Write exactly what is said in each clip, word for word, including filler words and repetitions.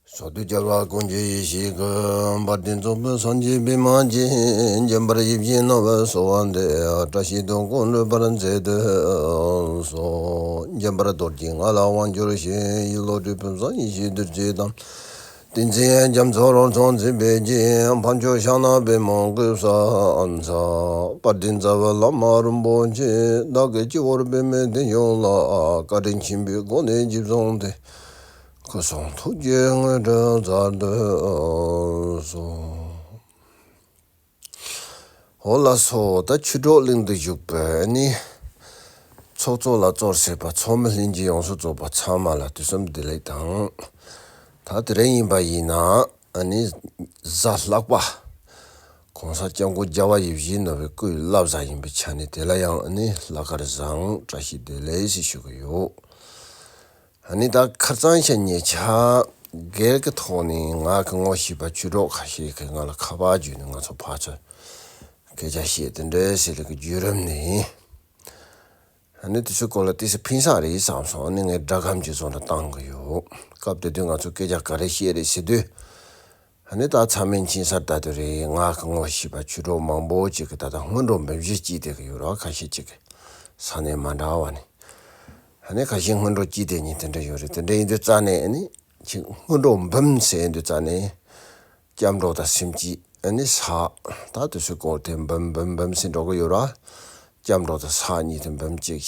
ཟོ་དུ་རྒྱལ་བ་ཀུན་གྱི་ཡེ་ཤེས་ཀྱི། འབར་ལྡན་ཚོགས་པའི་སངས་རྒྱས་པདྨ་འབྱེད། འཇམ་དཔལ་ཡིད་བཞིན་ནོར་བུ་གསོལ་བ་འདེབས། བཀྲ་ཤིས་དོན་ཀུན་འགྲུབ་པར་མཛད་དུ་གསོལ། འཇམ་དཔལ་རྡོ་རྗེ་ང་ལ་དབང་བསྒྱུར་ཞིང་། ཡིད་བློ་གྲོས་ཕུན་སུམ་ཡེ་ཤེས་བདུད་རྩི་དང་། ཏིང་འཛིན་རྒྱ་མཚོ་རོལ་མཚོ་འཛིན་པའི་རྗེ། འཕགས་མཆོག་ཕྱག་ན་པདྨོ་བཀོད་ས་མཛད། དཔལ་ལྡན་རྩ་བའི་བླ་མ་རིན་པོ་ཆེ། བདག་གི་སྤྱི་བོར་པདྨས་བརྟན་བཞུགས་ལ། བཀའ་དྲིན་ཆེན་པོའི་སྒོ་ནས་རྗེས་བཟུང་སྟེ། སྐུ་གསུང་ཐུགས་ཀྱི་དངོས་གྲུབ་སྩལ་དུ་གསོལ། འོ་ལགས་སོ། ད་ཆོས་གྲོགས་གླིང་དུ་བཞུགས་པའི་ནི་ཚོགས་གཙོ་ལ་གཙོར་བྱས་པ་ཚོགས་མི་ལྷན་རྒྱས་ཡོངས་སུ་རྫོགས་པ་ཚང་མ་ལ་དུས་གསུམ་བདེ་ལེགས་དང་། ད་དེ་རིང་ཡིན་པ་ཡིན་ན་ཨ་ནི་གཟའ་ལྷག་པ། གོང་ས་སྐྱབས་མགོན་རྒྱལ་བ་ཡིད་བཞིན་ནོར་བུའི་སྐུའི་བླ་གཟའ་ཡིན་པའི་ཆ་ནས། དེ་ལ་ཡང་ཨ་ནི་ལྷག་དཀར་བཟང་བཀྲ་ཤིས་བདེ་ལེགས་ཞེས་ཞུ་གི་ཡོད། ཨ་ནི་ད་ཁ་སང་ཞག་ཉེ་ཆར་སྒེར་གྱི་ཐོག་ནས་ང་གི་ངོ་ཤེས་པ་ཆོས་གྲོགས་ཁ་ཤས་ཀྱིས་ང་ལ་ཁ་པར་བརྒྱུད་ནས་ང་ཚོ་ཕར་ཚུར་སྐད་ཆ་བཤད་དེ་འདྲའི་ཟེར་ལེ་གི་བརྒྱུད་རིམ་ནས། ཨ་ནི་དེ་ཚོའི་སྐོར་ལ་ཏོག་ཙམ་ཕན་ས་རེད་བསམ་སོང་། ཨ་ནི་ངས་སྒྲ་སྒམ་གྱི་བཟོ་འདྲ་བཏང་གི་ཡོད། སྐབས་དེ་དུས་ང་ཚོ་སྐད་ཆ་ག་རེ་བཤད་རེད་ཟེར་དུས། ཨ་ནི་ད་ཚང་མས་མཁྱེན་གསལ་ལྟར་དུ་རེད། ང་གི་ངོ་ཤེས་པ་ཆོས་གྲོགས་མང་པོ་ཅིག་གིས་ད་ལྟ་སྔོན་འགྲོ་འབུམ་བཞི་སྐྱེས་བསྡད་ཀྱི་ཡོད་རེད། ཁ་ཤས་ཅིག་གིས་ས་གནས་མ་འདྲ་བ་ནས། ཨ་ནི་ཁ་ཤས་སྔོན་འགྲོ་སྐྱེས་བསྡད་མཁན་དེ་འདྲ་ཡོད་རེད། དེ་འདྲ་ཡིན་དུས་རྩ་ནས་ཨ་ནི་ཅིག་སྔོན་འགྲོ་འབུམ་ཟེར་དུས་རྩ་ནས་སྐྱབས་འགྲོ་དང་སེམས་བསྐྱེད། ཨ་ནི་ས་ད་དེ་ཚོའི་སྐོར་དེ་འབུམ་འབུམ་འབུམ་ཟེར་འགྲོ་གི་ཡོད་རེད། སྐྱབས་འགྲོ་དང་ས་གཉིས་དེ་འབུམ་གཅིག་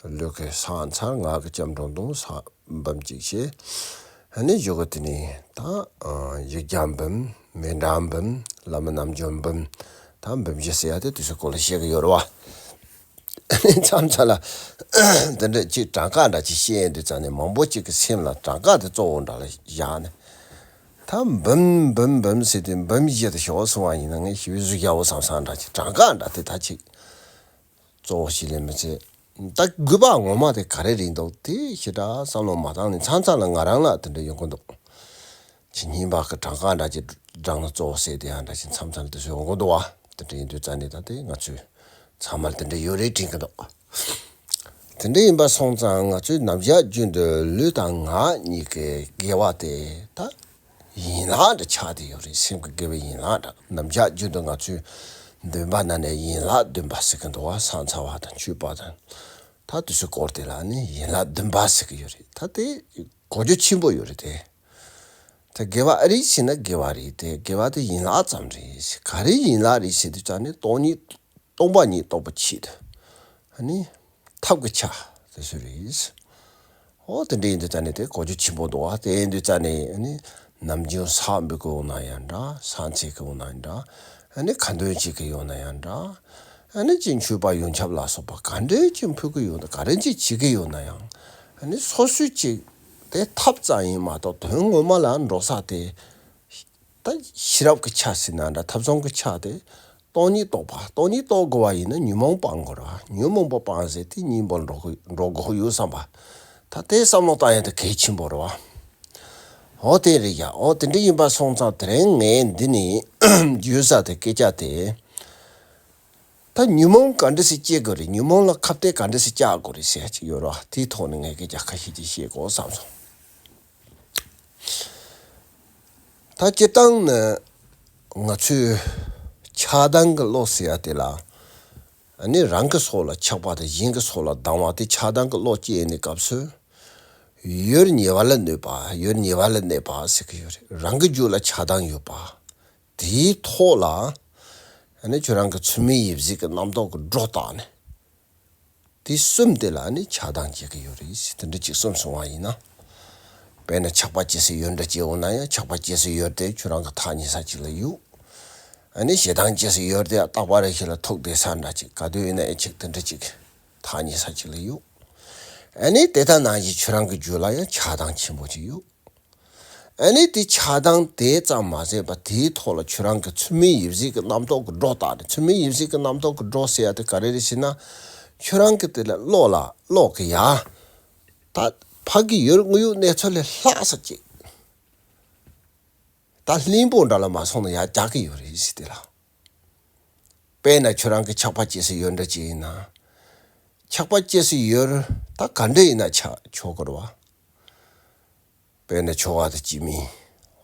བྱས། ལུས་ཀྱི་ས་མཚར་ངག་གི་སྐྱབས་འགྲོ་འདོན་ས་འབུམ་གཅིག་བྱས། ཨ་ནི་གཞུག་གུ་དེ་ནས་ད་ཨ་ཡིག་བརྒྱ་འབུམ། མཎྜལ་འབུམ། བླ་མ་རྣམ་འབྱོར་འབུམ། ད་འབུམ་བཞི་ཟེར་ཡ་དེ་དེ་ཚོའི་སྐོར་ལ་བཤད་གི་ཡོད་རེད་བ། ཨ་ནི་མཚམས་མཚམས་ལ་དེ་འདྲ་ཅིག་གྲངས་ཀ་འདྲ་ཅིག་བཤད་ཡོང་དུས་རྩ་ནས་མང་པོ་ཅིག་གི་སེམས་ལ་གྲངས་ཀ་དེ་གཙོ་བོ་འདྲ་ལ་བཞག་ནས། ད་འབུམ་འབུམ་འབུམ་ཟེར་དུས་འབུམ་བཞི་དེ་ཞོག་སོང་བ་ཡིན་ན། ངས་ཞེ་པོ་གཟུགས་རྒྱལ་པོ་བསམ་བསམ་འདྲ་ཅིག་གྲངས་ཀ་འདྲ་དེ་ད་ཅིག་གཙོ་བོ་ཞིག་ལས་མི་ཚེ། ད་དགོས་པ་ངོ་མ་དེ་ག་རེ་རེད་འདུག་དེ་ཞེ་དྲག་བསམ་བློ་མ་བཏང་ནས། མཚམས་མཚམས་ལ་ང་རང་ལ་དེ་འདྲ་ཡོང་གི་འདུག་ཇི་སྙེད་པ་གི་གྲངས་ཀ་འདྲ་ཅིག་བགྲངས་ན་གཙོ་བོ་ཟེར་དེ་ཡང་འདྲ་ཅིག་མཚམས་མཚམས་དེ་ཚོ་ཡོང་གི་འདུག་བ། དེ་འདྲ་ཡིན་དུས་རྩ་ནས་ད་དེ་ང་ཚོས་ཚང་མར་དེ་འདྲ་ཡོད་རེད་དྲན་གི་འདུག་དེ་འདྲ་ཡིན་པ་སོང་ཙང་ང་ཚོའི་རྣམ་གཞག་རྒྱུན་དུ་ལུས་དང་ངག་གཉིས་ཀྱི་དགེ་བ་དེ་ད་ཡན་ལག་འདྲ་ཆགས་བསྡད་ཡོད་རེད། སེམས་ཀྱི་དགེ་བའི་ཡན་ལག་འདྲ། རྣམ་གཞག་རྒྱུན་དུ་ང་ཚོས་འདོན་པ་ན་ནས་ཡན་ལག་འདོན་པ་ཟེར་གི་འདུག་བ། ས་མཚར་བ་དང་མཆོད་པ་དང་། ད་དེ་ཚོའི་སྐོར་དེ་ལ་ནི་ཡན་ལག་བདུན་པ་ཟེར་གི་ཡོད་རེད། ད་དེ་གོ་རྒྱུ་ཆེན་པོ་ཡོད་རེད་དེ། ད་དགེ་བ་ཨ་རིགས་ཟེར་ན་དགེ་བ་རེད་དེ། དགེ་བ་དེ་ཡན་ལག་ཙམ་རེད། ག་རེ་ཡན་ལག་རེད་ཟེར་དུས་ཙང་ནི་སྟོང་ཉིད། སྟོང་པ་ཉིད་རྟོགས་པའི་ཆེད་དུ། ཨ་ནི་ཐབས་ཀྱི་ཆ་དེ་ཚོ་རེད། ཨོ་དེ་འདྲ་ཡིན་དུས་ཙང་ནི་དེ་གོ་རྒྱུ་ཆེན་པོ་འདུག་བ། དེ་ཡིན་དུས་ཙང་ནི་ཨ་ནི་ནམ་རྒྱུན་ཕྱག་འབུལ་གི་ཡོང་ན་ཡང་འདྲ། ཕྱག་འཚལ་གི་ཡོང་ན་ཡང་འདྲ། ཨ་ནི་ཁ་འདོན་བྱེད་གི་ཡོང་ན་ཡང་འདྲ། ཨ་ནི་ཅིག་མཆོད་པ་ཡོན་ཆབ་ལ་སོགས་པ་ག་འདྲ་ཅིག་ཕུལ་གི་ཡོང་ན། ག་རེ་ཅིག་བྱེད་གི་ཡོང་ན་ཡང་། ཨ་ནི་སོ་སོའི་ཅིག་དེ་ཐབས་ཙམ་ཡིན་མ་གཏོགས་དོན་ངོ་མ་ལ་འགྲོ་ས་དེ། ད་ཤེས་རབ་ཀྱི་ཆ་ཟེར་ན་འདྲ། ཐབས་བྱུང་གི་ཆ་དེ་སྟོང་ཉིད་རྟོགས་པ། སྟོང་ཉིད་རྟོགས་དགོས་པ་ཡིན་ན་ཉོན་མོངས་སྤང་དགོས་རེད་བ། ཉོན་མོངས་པ་སྤངས་ཟེར་དེ་སྙིང་པོར་འགྲོ་དགོས་འགྲོ་དགོས་ཡོད་བསམ་པ། ད་དེ་བསམ་བློ་བཏང་ཡ་དེ་གལ་ཆེན་པོ་རེད་བ། འོ་དེ་རེད་ཡ། འོ་དེ་འདྲ་ཡིན་པ་སོང་ཙང་དེ་རིང་ངས་འདི་ནས་བརྗོད་ས་དེ་སྐད་ཆ་དེ། ད་ཉོན་མོངས་ག་འདྲ་སེ་སྐྱེ་དགོས་རེད། ཉོན་མོངས་ལ་ཁ་གཏད་ག་འདྲ་སེ་བཅག་དགོས་རེད་ཟེར་ཡ་ཅིག་ཡོད་རེད་བ། དེའི་ཐོག་ནས་ངས་སྐད་ཆ་ཁ་ཤས་ཅིག་བཤད་དགོས་བསམ་སོང་། ད་སྤྱིར་བཏང་ནི་ང་ཚོས་ཆགས་སྡང་གི་བློ་ཟེར་ཡ་དེ་ལ། ཨ་ནི་རང་གི་སྲོག་ལ་ཆགས་པ་དང་གཞན་གྱི་སྲོག་ལ་སྡང་བ་དེ་ཆགས་སྡང་གི་བློ་སྐྱེས་ནས་སྐབས་སུ། ཡུལ་ཉེ་བ་ལ་གནོད་པ། ཡུལ་ཉེ་བ་ལ་གནོད་པ་ཟེར་གི་ཡོད་རེད། རང་གི་རྒྱུད་ལ་ཆགས་སྡང་ཡོད་པ། དེའི་ཐོག་ལ་ཨ་ནི་ཁྱོད་རང་གི་མཚན་མའི་ཡིབ་གཟུགས་ཀྱི་རྣམ་རྟོག་གི་སྒྲོ་བཏགས་ནས། དེ་གསུམ་དེ་ལ་ནི་ཆགས་སྡང་སྐྱེ་གི་ཡོད་རེད་ཟེར། དེ་འདྲ་ཅིག་གསུམ་གསུང་བ་ཡིན་ན། དཔེར་ན་ཆགས་པ་སྐྱེ་སའི་ཡུལ་འདྲ་ཅིག་འོང་ན་ཡང་། ཆགས་པ་སྐྱེ་སའི་ཡུལ་དེ་ཁྱོད་རང་གི་ཐག་ཉེ་ས་ཅིག་ལ་ཡོད། ཨ་ནི་ཞེ་སྡང་སྐྱེ་སའི་ཡུལ་དེ་རྟག་པ་རེ་ཞིག་ལ་ཐུག་བསྡད་ས་འདྲ་ཅིག། ག་དུས་ཡིན་ན་ཨེ་ཅིག་དེ་འདྲ་ཅིག་ཐག་ཉེ་ས་ཅིག་ལ་ཡོད། ཨ་ནི་དེ་ལྟ་ནང་བཞིན་ཁྱོད་རང་གི་རྒྱུད་ལ་ཡང་ཆགས་སྡང་ཆེན་པོ་ཅིག་ཡོད། ཨ་ནི་དེ་ཆགས་སྡང་དེ་ཙམ་མ་ཟད་པ། དེའི་ཐོག་ལ་ཁྱོད་རང་གི་མཚན་མའི་ཡིབ་གཟུགས་ཀྱི་རྣམ་རྟོག་གི་སྒྲོ་བཏགས་ནས། མཚན་མའི་ཡིབ་གཟུགས་ཀྱི་རྣམ་རྟོག་གི་སྒྲོ་ཟེར་ཡ་དེ་ག་རེ་རེད་ཟེར་ན། ཁྱོད་རང་གི་དེ་ལ་བློ་ལ་བློ་གི་ཡ། ད་ཕ་གི་ཡུལ་དངོས་ཡོད་གནས་ཚུལ་ལས་ལྷག་ས་ཅིག། ད་གླིང་བུ་འདྲ་ལ་མ་སོང་ན་ཡར་རྒྱག་གི་ཡོད་རེད་ཟེར་དེ་ལ། དཔེར་ན་ཁྱོད་རང་གི་ཆགས་པ་སྐྱེ་སའི་ཡུལ་འདྲ་ཅིག་ཡིན་ན། ཆགས་པ་སྐྱེ་སའི་ཡུལ་ད་ག་འདྲ་ཡིན་ན་ཆགས་ཆོག་གི་རེད་བ། དཔེར་ན་ཁྱོ་ག་དང་སྐྱེ་དམན།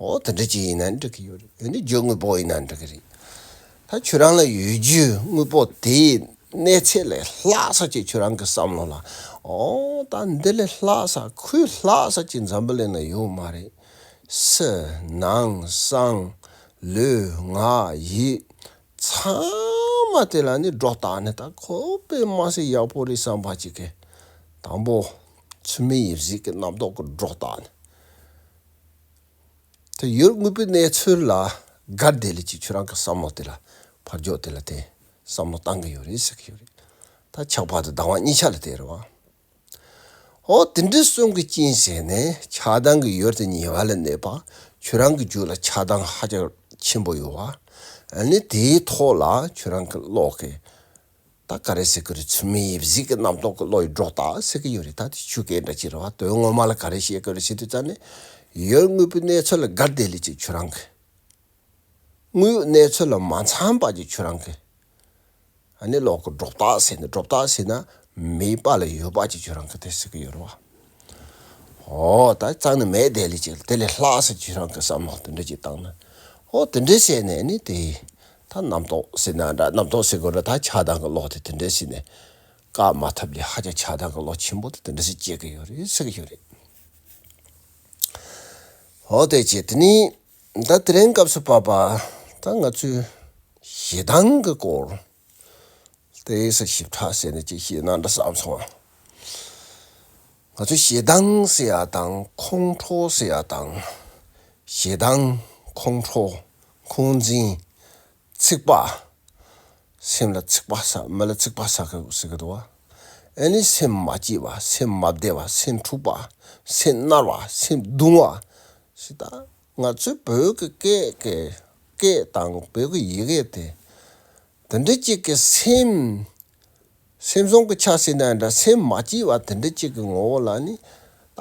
འོ་དེ་འདྲ་ཅིག་ཡིན་ན་འགྲིག་གི་ཡོད་རེད། ཨ་ནི་རྒྱུ་དངོས་པོ་ཡིན་ན་འགྲིག་གི་རེད། ད་ཁྱོད་རང་ལ་ཡོད་རྒྱུ་དངོས་པོ་དེའི་གནས་ཚད་ལས་ལྷག་ས་ཅིག་ཁྱོད་རང་གི་བསམ་བློ་ལ། འོ་ད་འདི་ལས་ལྷག་ས་ཁོའི་ལྷག་ས་ཅིག་འཛམ་བུ་གླིང་ན་ཡོད་མ་རེད། ཕྱི་ནང་གསང་ལུས་ངག་ཡིད་ཚང་མ་དེ་ལ་ནི་སྒྲོ་བཏགས་ནས། ད་ཁོ་དཔེ་མ་སྲིད་ཡག་པོ་རེད་བསམ་པ་ཅིག་གིས། དང་པོ་ཚུལ་མིན་ཡིད་བྱེད་ཀྱི་རྣམ་རྟོག་གི་སྒྲོ་བཏགས་ནས། དེ་ཡུལ་དངོས་པོའི་གནས་ཚུལ་ལ་དགའ་བདེ་ལ་ཅིག་ཁྱོད་རང་གི་བསམ་བློ་དེ་ལ་ཕར་ཕྱོགས་དེ་ལ་དེ་བསམ་བློ་བཏང་གི་ཡོད་རེད་ཟེར་གི་ཡོད་རེད། ད་ཆགས་པ་དང་སྡང་བ་གཉིས་ཆ་ལ་དེ་རེད་བ། ཨོ་དེ་འདྲའི་གསུང་གི་རྐྱེན་བྱས་ནས་ཆགས་སྡང་གི་ཡུལ་དེ་ཉེ་བ་ལ་གནས་པ། ཁྱོད་རང་གི་རྒྱུད་ལ་ཆགས་སྡང་ཧ་ཅང་ཆེན་པོ་ཡོད་བ། ཨ་ནི་དེའི་ཐོག་ལ་ཁྱོད་རང་གི་བློ་གི། ད་ག་རེ་ཟེར་གི་རེད། ཚུལ་མིན་ཡིད་བྱེད་ཀྱི་རྣམ་རྟོག་གི་བློ་ཡི་སྒྲོ་བཏགས་ཟེར་གི་ཡོད་རེད། ད་དེ་ཆོས་སྐད་འདྲ་ཅིག་རེད་བ། དོན་ངོ་མ་ལ་ག་རེ་བཤད་གི་རེད་ཟེར་དུས་ཙ་ནས། ཡུལ་དངོས་པོའི་གནས་ཚུལ་ལ་དགའ་བདེ་ལ་ཅིག་ཁྱོད་རང་གི། དངོས་ཡོད་གནས་ཚུལ་ལ་མ་འཚམ་པ་ཅིག་ཁྱོད་རང་གི། ཨ་ནི་བློ་གི་སྒྲོ་བཏགས་ཟེར་ནས། སྒྲོ་བཏགས་ཟེར་ན་མེད་པ་ལ་ཡོད་པ་ཅིག་ཁྱོད་རང་གི་དེ་ཟེར་གི་ཡོད་རེད་བ། ཨོ་ད་རྩ་ནས་མེད་བསྡད་ལས་ཅིག་དེ་ལས་ལྷག་ས་ཁྱོད་རང་གི་བསམ་བློ་དེ་འདྲ་ཅིག་བཏང་ན། ཨོ་དེ་འདྲ་བྱས་ནས་ནི་དེ་ད་རྣམ་རྟོག་ཟེར་ན་འདྲ། རྣམ་རྟོག་ཟེར་དགོས་རེད། ད་ཆགས་སྡང་གི་བློ་དེ་དེ་འདྲ་བྱས་ནས་བཀག་མ་ཐུབ་ལས་ཧ་ཅང་ཆགས་སྡང་གི་བློ་ཆེན་པོ་དེ་དེ་འདྲ་ཞིག་སྐྱེ་གི་ཡོད་རེད་ཟེར་གི་ཡོད་རེད། ཨོ་དེ་བྱས་དེ་ནི་ད་དེ་རིང་སྐབས་སུ་བབ་པ་ད་ང་ཚོས་ཞེ་སྡང་གི་སྐོར། དེ་སུ་ཞིབ་ཕྲ་ཟེར་ནས་ཅིག་བཤད་ན་འདྲ་བསམ་སོང་། ང་ཚོ་ཞེ་སྡང་ཟེར་ཡ་དང་ཁོང་ཁྲོ་ཟེར་ཡ་དང་། ཞེ་སྡང་། ཁོང་ཁྲོ། འཁོན་འཛིན། ཚིག་པ། སེམས་ལ་ཚིག་པ་ཟ། མི་ལ་ཚིག་པ་ཟ་གི་ཟེར་གི་འདུག་བ། ཨ་ནི་སེམས་མ་སྐྱིད་པ། སེམས་མ་བདེ་བ། སེམས་འཁྲུགས་པ། སེམས་མནར་བ། སེམས་གདུང་བ། ཞེ་ད་ང་ཚོའི་བོད་ཀྱི་སྐད་ཀྱི་སྐད་དང་བོད་ཀྱི་ཡི་གེ་དེ། དེ་འདྲ་ཅིག་གི་སེམས། སེམས་བཟང་གི་ཆ་ཟེར་ན་འདྲ། སེམས་མ་སྐྱིད་པ་དེ་འདྲ་ཅིག་གི་ངོ་བོ་ལ་ནི།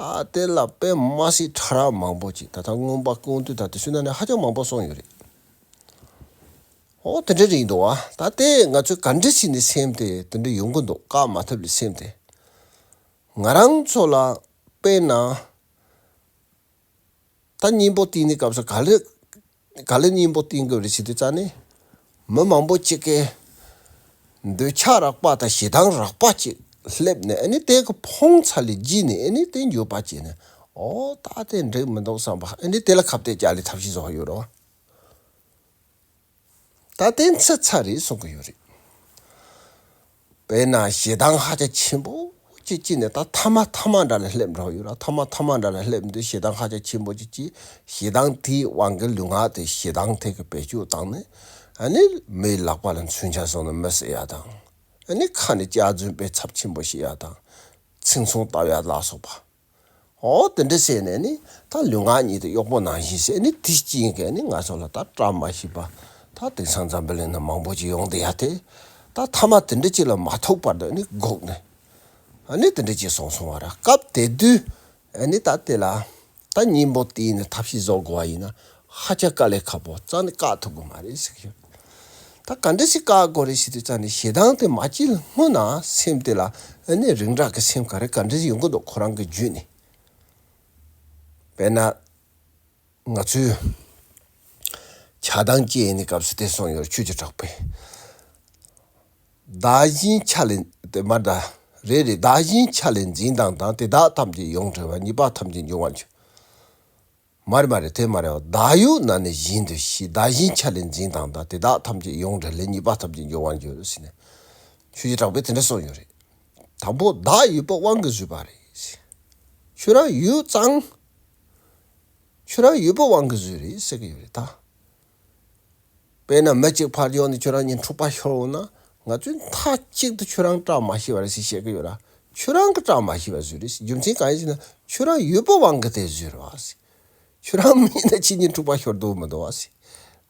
ད་དེ་ལ་དཔེ་མ་སྲིད་ཕྲ་རགས་མང་པོ་ཅིག་ད་ལྟ་མངོན་པ་ཀུན་བཏུས་ད་དེ་ཚོའི་ནང་ནས་ཧ་ཅང་མང་པོ་གསུངས་ཡོད་རེད། ཨོ་དེ་འདྲ་རེད་འདུག་བ། ད་དེ་ང་ཚོས་ག་འདྲ་བྱས་ནས་སེམས་དེ་དེ་འདྲ་ཡོང་གི་འདུག་བཀག་མ་ཐུབ་ལས་སེམས་དེ། ང་རང་ཚོ་ལ་དཔེར་ན། ད་གཉེན་པོ་བསྟེན་ནས་སྐབས་སུ་ག་ལེ། ག་ལེ་གཉེན་པོ་བསྟེན་དགོས་རེད་ཟེར་དུས་ཙ་ནས། མི་མང་པོ་ཅིག་གིས་འདོད་ཆགས་རགས་པ་དང་ཞེ་སྡང་རགས་པ་ཅིག་སླེབས་ནས། ཨ་ནི་དེ་གི་ཕོངས་ཚ་ལས་བརྗེད་ནས། ཨ་ནི་དེ་འགྱོད་པ་སྐྱེས་ནས། ཨོ་ད་དེ་འགྲིག་མི་འདུག་བསམ་པ། ཨ་ནི་དེ་ལ་ཁ་གཏད་བཅག་ལས་ཐབས་ཤེས་བཟོ་ཡོད་རེད་བ། ད་དེ་ཚོ་ཚར་རེད་གསུང་གི་ཡོད་རེད། དཔེར་ན་ཞེ་སྡང་ཧ་ཅང་ཆེན་པོ་ཅིག་སྐྱེས་ནས། ད་ཐ་མ་ཐ་མ་འདྲ་ལ་སླེབས་འགྲོ་ཡོད་ར། ཐ་མ་ཐ་མ་འདྲ་ལ་སླེབས་དུས་ཞེ་སྡང་ཧ་ཅང་ཆེན་པོ་ཅིག་སྐྱེས། ཞེ་སྡང་དེའི་དབང་གིས་ལུས་ངག་དེ་ཞེ་སྡང་དེ་གིས་བེད་སྤྱོད་བཏང་ནས། ཨ་ནི་མིའི་ལག་པ་ལ་མཚོན་ཆ་བཟུང་ནས་མི་བསད་ཡ་དང་། ཨ་ནི་ཁ་ནས་སྐྱག་རྫུན་དཔེ་ཚབས་ཆེན་པོ་བཤད་ཡ་དང་། ཚིག་མཚུངས་བཏབ་ཡ་ལ་སོགས་པ། ཨོ་དེ་འདྲ་བྱས་ནས་ནི་ད་ལུས་ངག་གཉིས་དེ་གཡོག་པོ་ནང་བཞིན་བྱས་ནས། དེ་རྐྱེན་གྱིས་ནི་ང་ཚོ་ལ་ད་བཀྲ་མ་ཤིས་པ། ད་དེང་སང་འཛམ་བུ་གླིང་ན་མང་པོ་ཅིག་ཡོང་བསྡད་ཡ་དེ། ད་ཐ་མ་དེ་འདྲ་ཅིག་ལ་མ་ཐུག་བར་དུ་ནི་སྒུག་ནས། ཨ་ནི་དེ་འདྲ་ཅིག་སོང་སོང་བ་ར། སྐབས་དེ་དུས་ཨ་ནི་ད་དེ་ལ་ད་གཉེན་པོ་བསྟེན་ནས་ཐབས་ཤེས་བཟོ་དགོས་པ་ཡིན་ན། ཧ་ཅང་དཀའ་ལས་ཁག་པོ། རྩ་ནས་བཀག་ཐུབ་ཀྱི་མ་རེད་ཟེར་གྱི་ཡོད། ད་ག་འདྲ་ཞིག་བཀག་དགོས་རེད་ཟེར་དུས་ཙ་ནས། ཞེ་སྡང་དེ་མ་སྐྱེས་སྔོན་ན་སེམས་དེ་ལ་ཨ་ནི་རིང་དྲགས་ཀྱི་སེམས་ག་རེ་ག་འདྲ་ཞིག་ཡོང་གི་འདུག་ཁོ་རང་གི་རྒྱུད་ནས། དཔེར་ན་ང་ཚོས་ཆགས་སྡང་སྐྱེས་ནས་སྐབས་སུ་དེ་གསུངས་ཡོད། ཆོས་ཀྱི་གྲགས་པས། བདག་གཞན་ཆ་ལས་དེ་མ་ད་རེ་རེ། བདག་གཞན་ཆ་ལས་འཛིན་དང་དང་། དེ་དག་ཐམས་ཅད་ཡོངས་བྲལ་བ། ཉེས་པ་ཐམས་ཅད་འབྱུང་བར་འགྱུར། མ་རེད་མ་རེད། དེ་མ་རེད་བ། བདག་ཡོད་ན་ནི་གཞན་དུ་ཤེས། བདག་གཞན་ཆ་ལས་འཛིན་དང་དང་། དེ་དག་ཐམས་ཅད་ཡོངས་བྲལ་ལས། ཉེས་པ་ཐམས་ཅད་འབྱུང་བར་འགྱུར་ཟེར་ནས། ཆོས་ཀྱི་གྲགས་པས་དེ་འདྲ་གསུངས་ཡོད་རེད། དང་པོ་བདག་ཡོད་པའི་དབང་གིས་བཟོས་པ་རེད། ཁྱོད་རང་ཡོད་ཙང་། ཁྱོད་རང་ཡོད་པའི་དབང་གིས་བཟོས་རེད་ཟེར་གི་ཡོད་རེད་ད། དཔེར་ན་མི་གཅིག་ཕར་འཇོག་ནས་ཁྱོད་རང་གཉིས་འཁྲུག་པ་ཤོར་འོང་ན། ང་ཚོས་མཐའ་གཅིག་ཏུ་ཁྱོད་རང་བཀྲ་མ་ཤིས་པ་རེད་ཟེར་བཤད་གི་ཡོད་ར། ཁྱོད་རང་གི་བཀྲ་མ་ཤིས་པ་བཟོས་རེད་ཟེར། རྒྱུ་མཚན་གང་ཡིན་ཟེར་ན། ཁྱོད་རང་ཡོད་པའི་དབང་གིས་དེ་བཟོས་རེད་བ་ཟེར། ཁྱོད་རང་མེད་ན་ཁྱེད་གཉིས་འཁྲུག་པ་ཤོར་འདུག་མི་འདུག་བ་ཟེར།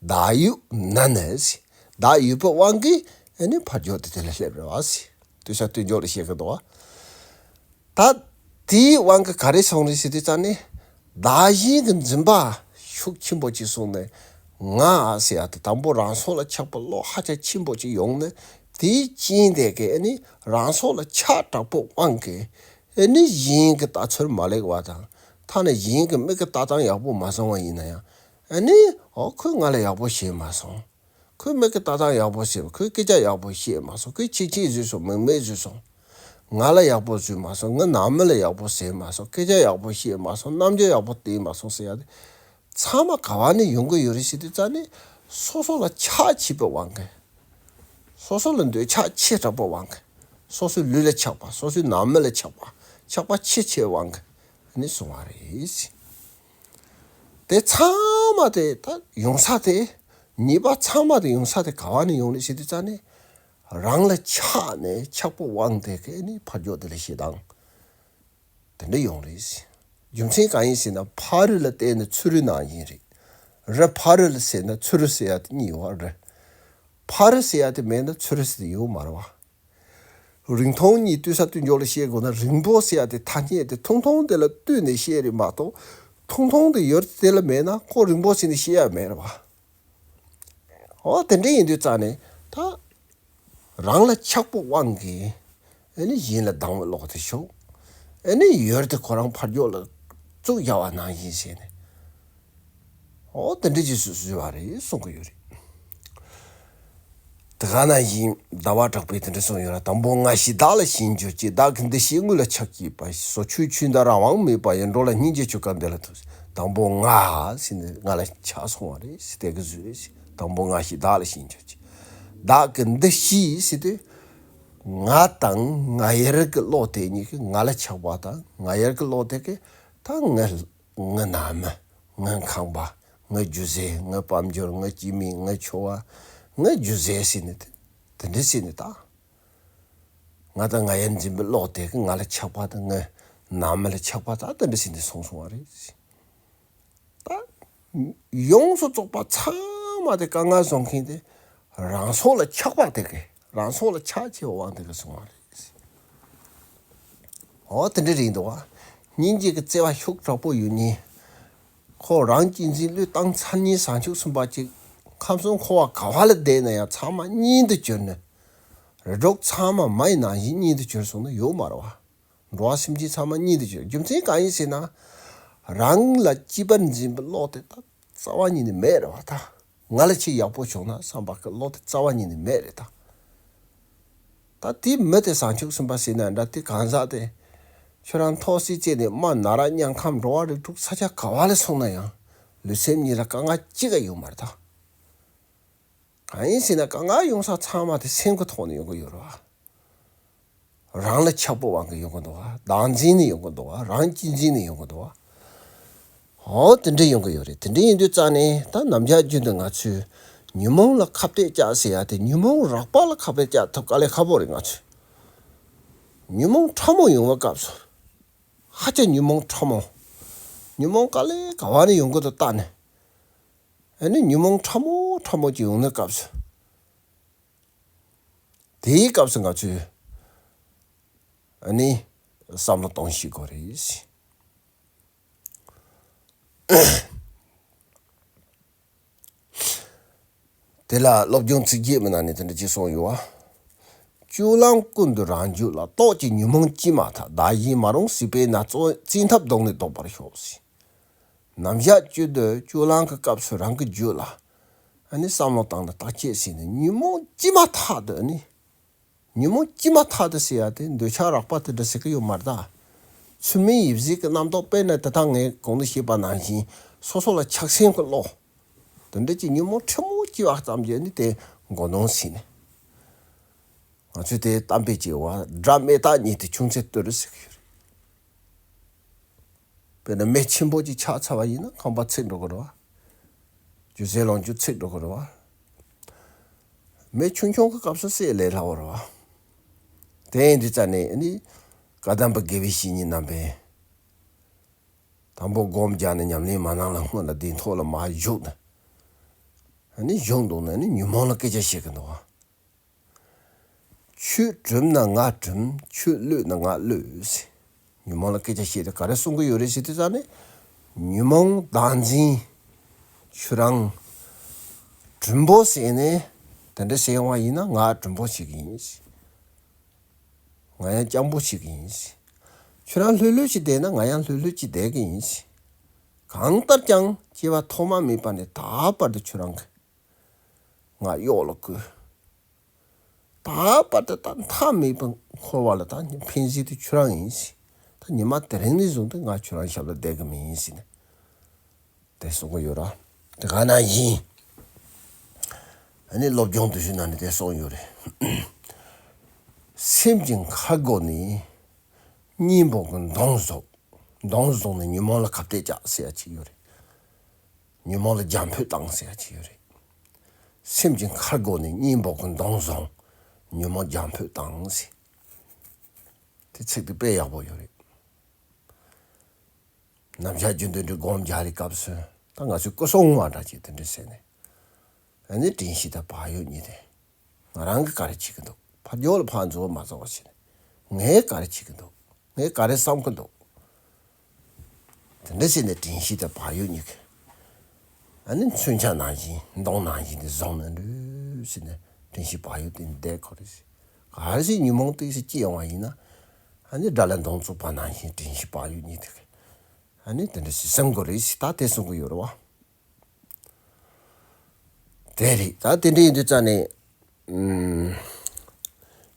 བདག་ཡོད་ན་ནི་ཟེར། བདག་ཡོད་པའི་དབང་གིས་ཨ་ནི་ཕར་འཇོག་དེ་དེ་ལ་སླེབས་རེད་བ་ཟེར། ལྟོས་ས་ལྟོས་འཇོག་ལ་བཤད་གི་འདུག་བ། ད་དེའི་དབང་གིས་ག་རེ་སོང་རེད་ཟེར་དུས་ཙ་ནས། བདག་གཞན་གྱི་འཛིན་པ་ཤུགས་ཆེན་པོ་ཅིག་སོང་ནས། ང་ཟེར་ཡ་དེ་དང་པོ་རང་སྲོག་ལ་ཆགས་པའི་བློ་ཧ་ཅང་ཆེན་པོ་ཅིག་ཡོང་ནས། དེའི་རྐྱེན་དེ་གིས་ཨ་ནི་རང་སྲོག་ལ་ཆགས་དྲགས་པའི་དབང་གིས་ཨ་ནི་གཞན་གྱི་ལྟ་ཚུལ་མ་ལེགས་པ་དང་། ཐ་ན་གཞན་གྱི་མིག་གིས་ལྟ་སྟངས་ཡག་པོ་མ་བཟུང་བ་ཡིན་ན་ཡང་། ཨ་ནི་ཨོ་ཁོས་ང་ལ་ཡག་པོ་བྱས་མ་སོང་། ཁོས་མི་གི་ལྟ་སྟངས་ཡག་པོ་བྱས། ཁོས་སྐད་ཆ་ཡག་པོ་བཤད་མ་སོང་། ཁོས་ཆེ་ཆེ་བཟོས་སོང་། མིག་མིག་བཟོས་སོང་། ང་ལ་ཡག་པོ་བཟོས་མ་སོང་། ངའི་ནང་མི་ལ་ཡག་པོ་ཟེར་མ་སོང་། སྐད་ཆ་ཡག་པོ་བཤད་མ་སོང་། རྣམ་འགྱུར་ཡག་པོ་བསྟན་མ་སོང་ཟེར་ཡ་དེ་ཚང་མ་ག་བ་ནས་ཡོང་གི་ཡོད་རེད་ཟེར་དུས་ཙ་ནས་སོ་སོ་ལ་ཆགས་ཆེ་བའི་དབང་གིས། སོ་སོ་ལ་འདོད་ཆགས་ཆེ་དྲགས་པའི་དབང་གིས། སོ་སོའི་ལུས་ལ་ཆགས་པ། སོ་སོའི་ནང་མི་ལ་ཆགས་པ། ཆགས་པ་ཆེ་ཆེ་བའི་དབང་གིས་ནི་སོང་བ་རེད། དེ་ཚང་མ་དེ་ད་ཡོང་ས་དེ། ཉེས་པ་ཚང་མ་དེ་ཡོང་ས་དེ་ག་བ་ནས་ཡོང་རེད་ཟེར་དུས་ཙ་ནས། རང་ལ་ཆགས་ནས་ཆགས་པའི་དབང་དེ་གིས་ནི་ཕར་ཕྱོགས་དེ་ལ་ཞེ་སྡང་དེ་འདྲ་ཡོང་རེད། རྒྱུ་མཚན་གང་ཡིན་ཟེར་ན་ཕ་རོལ་ལ་བལྟས་ན་ཚུ་རོལ་ནང་བཞིན་རེད། རི་ཕ་རོལ་ལ་ཟེར་ན་ཚུ་རོལ་ཟེར་ཡ་དེ་གཉིས་ཡོད་རེད། ཕ་རོལ་ཟེར་ཡ་དེ་མེད་ན་ཚུ་རོལ་ཟེར་དེ་ཡོད་མ་རེད་བ། རིང་ཐུང་གཉིས་ལྟོས་ས་ལྟོས་འཇོག་ལ་བཤད་དགོས་ན། རིང་པོ་ཟེར་ཡ་དེ་ཐ་སྙད་དེ་ཐུང་ཐུང་དེ་ལ་ལྟོས་ནས་བཤད་རེད་མ་གཏོགས། ཐུང་ཐུང་དེ་ཡོད་དེ་ལ་མེད་ན་ཁོ་རིང་པོ་ཟེར་ནས་བཤད་ཡ་མེད་རེད་བ། འོ་དེ་འདྲ་ཡིན་དུས་ཙ་ནས་ད་རང་ལ་ཆགས་པའི་དབང་གིས་ཨ་ནི་གཞན་ལ་སྡང་བའི་བློ་དེ་ཤོར། ཨ་ནི་ཡོད་དེ་ཁོ་རང་ཕར་ཕྱོགས་ལ་བཙུགས་བཞག་པ་ནང་བཞིན་བྱས་ནས། འོ་དེ་འདྲ་ཅིག་བཟོས་བཟོས་པ་རེད་གསུང་གི་ཡོད་རེད། དེ་ག་ནང་བཞིན་ཟླ་བ་གྲགས་པས་དེ་འདྲ་གསུངས་ཡོད་ར། དང་པོ་ང་ཞེས་བདག་ལ་ཞེན་གྱུར་ཅིག། བདག་གི་འདུ་ཤེས་དངོས་ལ་ཆགས་བསྐྱེད་པ། སོ་ཆོས་ཆོས་འདི་རང་དབང་མེད་པ་ཡི། འགྲོ་ལ་སྙིང་རྗེ་ཆོས་སྐལ་འདི་ལ་ཐུག། དང་པོ་ང་ཟེར་ནས་ང་ལ་ཆགས་སོང་བ་རེད་ཟེར། དེ་གི་བཟོས་རེད་ཟེར། དང་པོ་ང་ཞེས་བདག་ལ་ཞེན་གྱུར་ཅིག། བདག་གི་འདུ་ཤེས་ཟེར་དུས། ང་དང་ང་ཡར་གི་བློ་དེ་གཉིས་ཀྱིས་ང་ལ་ཆགས་པ་དང་། ང་ཡར་གི་བློ་དེ་གིས་ད་ངའི་ངའི་ནང་མི། ངའི་ཁང་པ། ངའི་རྒྱུ་ཟས། ངའི་དཔལ་འབྱོར། ངའི་སྐྱེ་དམན། ངའི་ཆོ་ག། ངའི་རྒྱུ་ཟས་ཟེར་ནས་དེ་དེ་འདྲ་ཟེར་ནས་ད། ང་དང་ང་ཡར་འཛིན་པའི་བློ་དེ་གིས་ང་ལ་ཆགས་པ་དང་། ངའི་ནང་མི་ལ་ཆགས་པ་དང་། དེ་འདྲ་ཟེར་ནས་སོང་སོང་བ་རེད། ད་ཡོངས་སུ་རྫོགས་པ་ཚང་མ་དེ་དཀའ་ངལ་བཟོ་མཁན་དེ་རང་སྲོག་ལ་ཆགས་པ་དེ་གིས། རང་སྲོག་ལ་ཆགས་ཆེ་བའི་དབང་དེ་གིས་སོང་བ་རེད། འོ་དེ་འདྲ་རེད་འདུག་བ། སྙིང་རྗེ་གི་བརྩེ་བ་ཤུགས་དྲག་པོ་ཡོད་མཁན། ཁོ་རང་གཅེས་འཛིན་བློས་བཏང་ཚར་མཁན་བྱང་ཆུབ་སེམས་དཔའ་ཅིག་ཁམས་གསུམ་འཁོར་བ་ག་བ་ལ་བསྡད་ན་ཡང་ཚང་མ་གཉེན་དུ་གྱུར་ནས། རི་སྒྲུབ་ཚང་མ་མ་ཡི་ནང་བཞིན་གཉེན་དུ་གྱུར་སོང་ན་ཡོད་མ་རེད་བ། འགྲོ་བ་སེམས་ཅན་ཚང་མ་གཉེན་དུ་གྱུར། རྒྱུ་མཚན་གང་ཡིན་ཟེར་ན། རང་ལ་གཅེས་པར་འཛིན་པའི་བློ་དེ་ད་རྩ་བ་ཉིད་ནས་མེད་རེད་བ་ད། ང་ལ་ཅིག་ཡག་པོ་བྱུང་ན་བསམ་པ་གི་བློ་དེ་རྩ་བ་ཉིད་ནས་མེད་རེད་ད། ད་དེ་མི་དེ་བྱང་ཆུབ་སེམས་དཔའ་ཟེར་ན་འདྲ། དེ་གང་ཟག་དེ། ཁྱོད་རང་ཐོག་སེ་བཙས་ནས་དམའ་ན་ར་དམྱལ་ཁམས་འགྲོ་བ་རིགས་དྲུག་ས་ཆ་ག་བ་ལ་སོང་ན་ཡང་། ལུས་སེམས་གཉིས་ལ་དཀའ་ངལ་གཅིག་ཀྱང་ཡོད་མ་རེད་ད། གང་ཡིན་ཟེར་ན་དཀའ་ངལ་ཡོང་ས་ཚང་མ་དེ་སེམས་ཀྱི་ཐོག་ནས་ཡོང་གི་ཡོད་རེད་བ། རང་ལ་ཆགས་པའི་དབང་གིས་ཡོང་གི་འདུག་བ། བདག་འཛིན་ནས་ཡོང་གི་འདུག་བ། རང་གཅེས་འཛིན་ནས་ཡོང་གི་འདུག་བ། འོ་དེ་འདྲ་ཡོང་གི་ཡོད་རེད། དེ་འདྲ་ཡིན་དུས་ཙང་ནས་ད་ནམ་ཞག་རྒྱུན་དུ་ང་ཚོས་ཉོན་མོངས་ལ་ཁ་གཏད་བཅག་ཟེར་ཡ་དེ། ཉོན་མོངས་རགས་པ་ལ་ཁ་གཏད་བཅག་ཐུབ་དཀའ་ལས་ཁག་པོ་རེད། ང་ཚོས་ཉོན་མོངས་ཕྲ་མོ་ཡོང་བའི་སྐབས་སུ། ཧ་ཅང་ཉོན་མོངས་ཕྲ་མོ། ཉོན་མོངས་དཀའ་ལས་ག་བ་ནས་ཡོང་གི་འདུག་བལྟས་ནས། ཨ་ནི་ཉོན་མོངས་ཕྲ་མོ་ཕྲ་མོ་ཅིག་ཡོང་ནའི་སྐབས་སུ། དེའི་སྐབས་སུ་ང་ཚོས་ཨ་ནི་བསམ་བློ་གཏོང་ཤེས་དགོས་རེད། དེ་ལ་སློབ་སྦྱོང་ཚིགས་བརྒྱད་མའི་ནང་ནས་དེ་འདྲ་ཅིག་གསུངས་ཡོད་བ། སྤྱོད་ལམ་ཀུན་ཏུ་རང་རྒྱུད་ལ། རྟོག་ཅིང་ཉོན་མོངས་སྐྱེས་མ་ཐག། བདག་གཞན་མ་རུངས་སྲིད་པས་ན། བཙན་ཐབས་བརྡུངས་ནས་ལྡོག་པར་ཤོག་ཟེར། ནམ་ཞག་རྒྱུན་དུ་སྤྱོད་ལམ་གྱི་སྐབས་སུ་རང་གི་རྒྱུད་ལ་ཨ་ནི་བསམ་བློ་བཏང་ནས་བརྟག་དཔྱད་བྱས་ནས་ཉོན་མོངས་སྐྱེས་མ་ཐག་ཏུ། ཨ་ནི་ཉོན་མོངས་སྐྱེས་མ་ཐག་ཏུ་ཟེར་ཡ་དེ་འདོད་ཆགས་རགས་པ་དེ་འདྲ་ཟེར་གི་ཡོད་མ་རེད་ད། ཚུལ་མིན་ཡིད་བྱེད་ཀྱི་རྣམ་རྟོག། དཔེར་ན་དེ་དག་ངས་གོང་དུ་བཤད་པ་ནང་བཞིན་སོ་སོ་ལ་ཆགས་སེམས་ཀྱི་བློ། དེ་འདྲ་ཅིག་ཉོན་མོངས་ཕྲ་མོ་སྐྱེས་པ་ཙམ་གྱིས་ནི་དེ་མགོ་གདོང་ཟིན་ནས། ང་ཚོས་དེ་གཏམ་དཔེ་ཅིག་ཡོད་བ། དགྲ་མེ་སྟག་གཉིས་ཏེ། ཆུང་ཚེ་སྟོད་རི་ཟེར་གི་ཡོད་རེད། དཔེར་ན་མེ་ཆེན་པོ་ཅིག་ཆགས་ཚར་བ་ཡིན་ན་ཁང་པ་ཚིག་འགྲོ་གི་རེད་བ། རྒྱུ་ཟས་ལོངས་སྤྱོད་ཚིག་འགྲོ་གི་རེད་བ། མེ་ཆུང་ཆུང་གི་སྐབས་སུ་བསད་ལས་སླ་བོ་རེད་བ། དེ་ཡིན་དུས་ཙང་ནས་ནི་བཀའ་གདམས་པ་དགེ་བའི་བཤེས་གཉེན་རྣམ་པས། དང་པོ་སྒོམ་རྒྱག་ནས་ཉམས་ལེན་མ་གནང་ལ་སྔོན་ལ་གདན་ཐོག་ལ་མར་བཞུགས་ནས། ཨ་ནི་བཞུགས་འདུག་ན་ནི་ཉོན་མོངས་ལ་སྐད་ཆ་བཤད་གི་འདུག་བ། ཁྱོད་གྲིམ་ན་ང་གྲིམ། ཁྱོད་གློད་ན་ང་གློད་ཟེར། ཉོན་མོངས་ལ་སྐད་ཆ་བཤད་དེ་ག་རེ་གསུང་གི་ཡོད་རེད་ཟེར་དུས་ཙང་ནས། ཉོན་མོངས་བདག་འཛིན། ཁྱོད་རང་གྲིམ་པོ་བྱས་ནས་དེ་འདྲ་བྱས་ཡོང་བ་ཡིན་ན་ང་གྲིམ་པོ་བྱེད་ཀྱི་ཡིན་ཟེར། ང་ཡང་སྤྱང་པོ་བྱེད་ཀྱི་ཡིན་ཟེར། ཁྱོད་རང་ལྷོད་ལྷོད་ཅིག་བསྡད་ན་ང་ཡང་ལྷོད་ལྷོད་ཅིག་བསྡད་ཀྱི་ཡིན་ཟེར། གང་ལྟར་ཀྱང་ སྐྱེ་བ་ཐོག་མ་མེད་པ་ནས་ད་བར་དུ་ཁྱོད་རང་གི་ང་གཡོག་ལ་བཀོལ། ད་བར་དུ་ད་མཐའ་མེད་པར་འཁོར་བ་ལ་ད་ཕན་གཟིགས་དེ་ཁྱོད་རང་ཡིན་ཟེར། ད་ཉི་མ་དེ་རིང་ནས་བཟུང་སྟེ་ང་ཁྱོད་རང་ཞབས་ལ་བསྡད་གི་མིན་ཟེར་ནས་དེ་གསུང་གི་ཡོད་ར། དེ་ག་ནང་བཞིན་ཨ་ནི་སློབ་སྦྱོང་དུ་ཞུ་ན་ནི་དེ་གསུང་ཡོད་རེད། སེམས་ཀྱི་ཁ་སྒོ་ནས་གཉེན་པོ་གི་མདུང་བཟུང་། མདུང་བཟུང་ནས་ཉོན་མོངས་ལ་ཁ་གཏད་བཅག་ཟེར་ཡ་ཅིག་ཡོད་རེད། ཉོན་མོངས་ལ་རྒྱང་འཕུད་བཏང་ཟེར་ཡ་ཅིག་ཡོད་རེད། སེམས་ཀྱི་ཁ་སྒོ་ནས་གཉེན་པོ་གི་མདུང་བཟུང་། ཉོན་མོངས་རྒྱང་འཕུད་བཏང་ཟེར། དེ་ཚིག་དེ་དཔེ་ཡག་པོ་ཡོད་རེད། ནམ་ཞག་རྒྱུན་དུ་འདྲི་སྒོམ་རྒྱག་རེས་སྐབས་སུ་ད་ང་ཚོས་སྐུ་གསུང་བ་འདྲ་ཅིག་དེ་འདྲ་ཟེར་ནས། ཨ་ནི་དྲན་ཤེས་དང་བག་ཡོད་གཉིས་དེ། ང་རང་གིས་ག་རེ་བྱེད་ཀྱི་འདུག་ཕར་ཕྱོགས་ལ་ཕར་འཛུལ་མ་བཟོ་བ་བྱས་ནས། ངས་ག་རེ་བྱེད་ཀྱི་འདུག་ངས་ག་རེ་བསམ་གྱི་འདུག་དེ་འདྲ་བྱས་ནས་དྲན་ཤེས་དང་བག་ཡོད་གཉིས་ཀྱིས། ཨ་ནི་མཚོན་ཆ་ནང་བཞིན་མདུང་ནང་བཞིན་དེ་བཟུང་ནས་འདྲུད་ཟེར་ནས་དྲན་ཤེས་བག་ཡོད་དེ་བསྡད་ཁོ་རེ་ཟེར། ག་རེ་ཟེར་ཉོན་མོངས་དེ་ཟེར་སྐྱེ་ཡོང་བ་ཡིན་ན། ཨ་ནི་དགྲ་ལ་མདུང་བཙུགས་པ་ནང་བཞིན་དྲན་ཤེས་བག་ཡོད་གཉིས་དེ། ཨ་ནི་དེ་འདྲ་ཟེར་བསམ་དགོས་རེད་ཟེར་ད་དེ་གསུང་གི་ཡོད་རེད་བ། དེ་རེད། ད་དེ་འདྲ་ཡིན་དུས་ཙང་ནས། ཨུམ།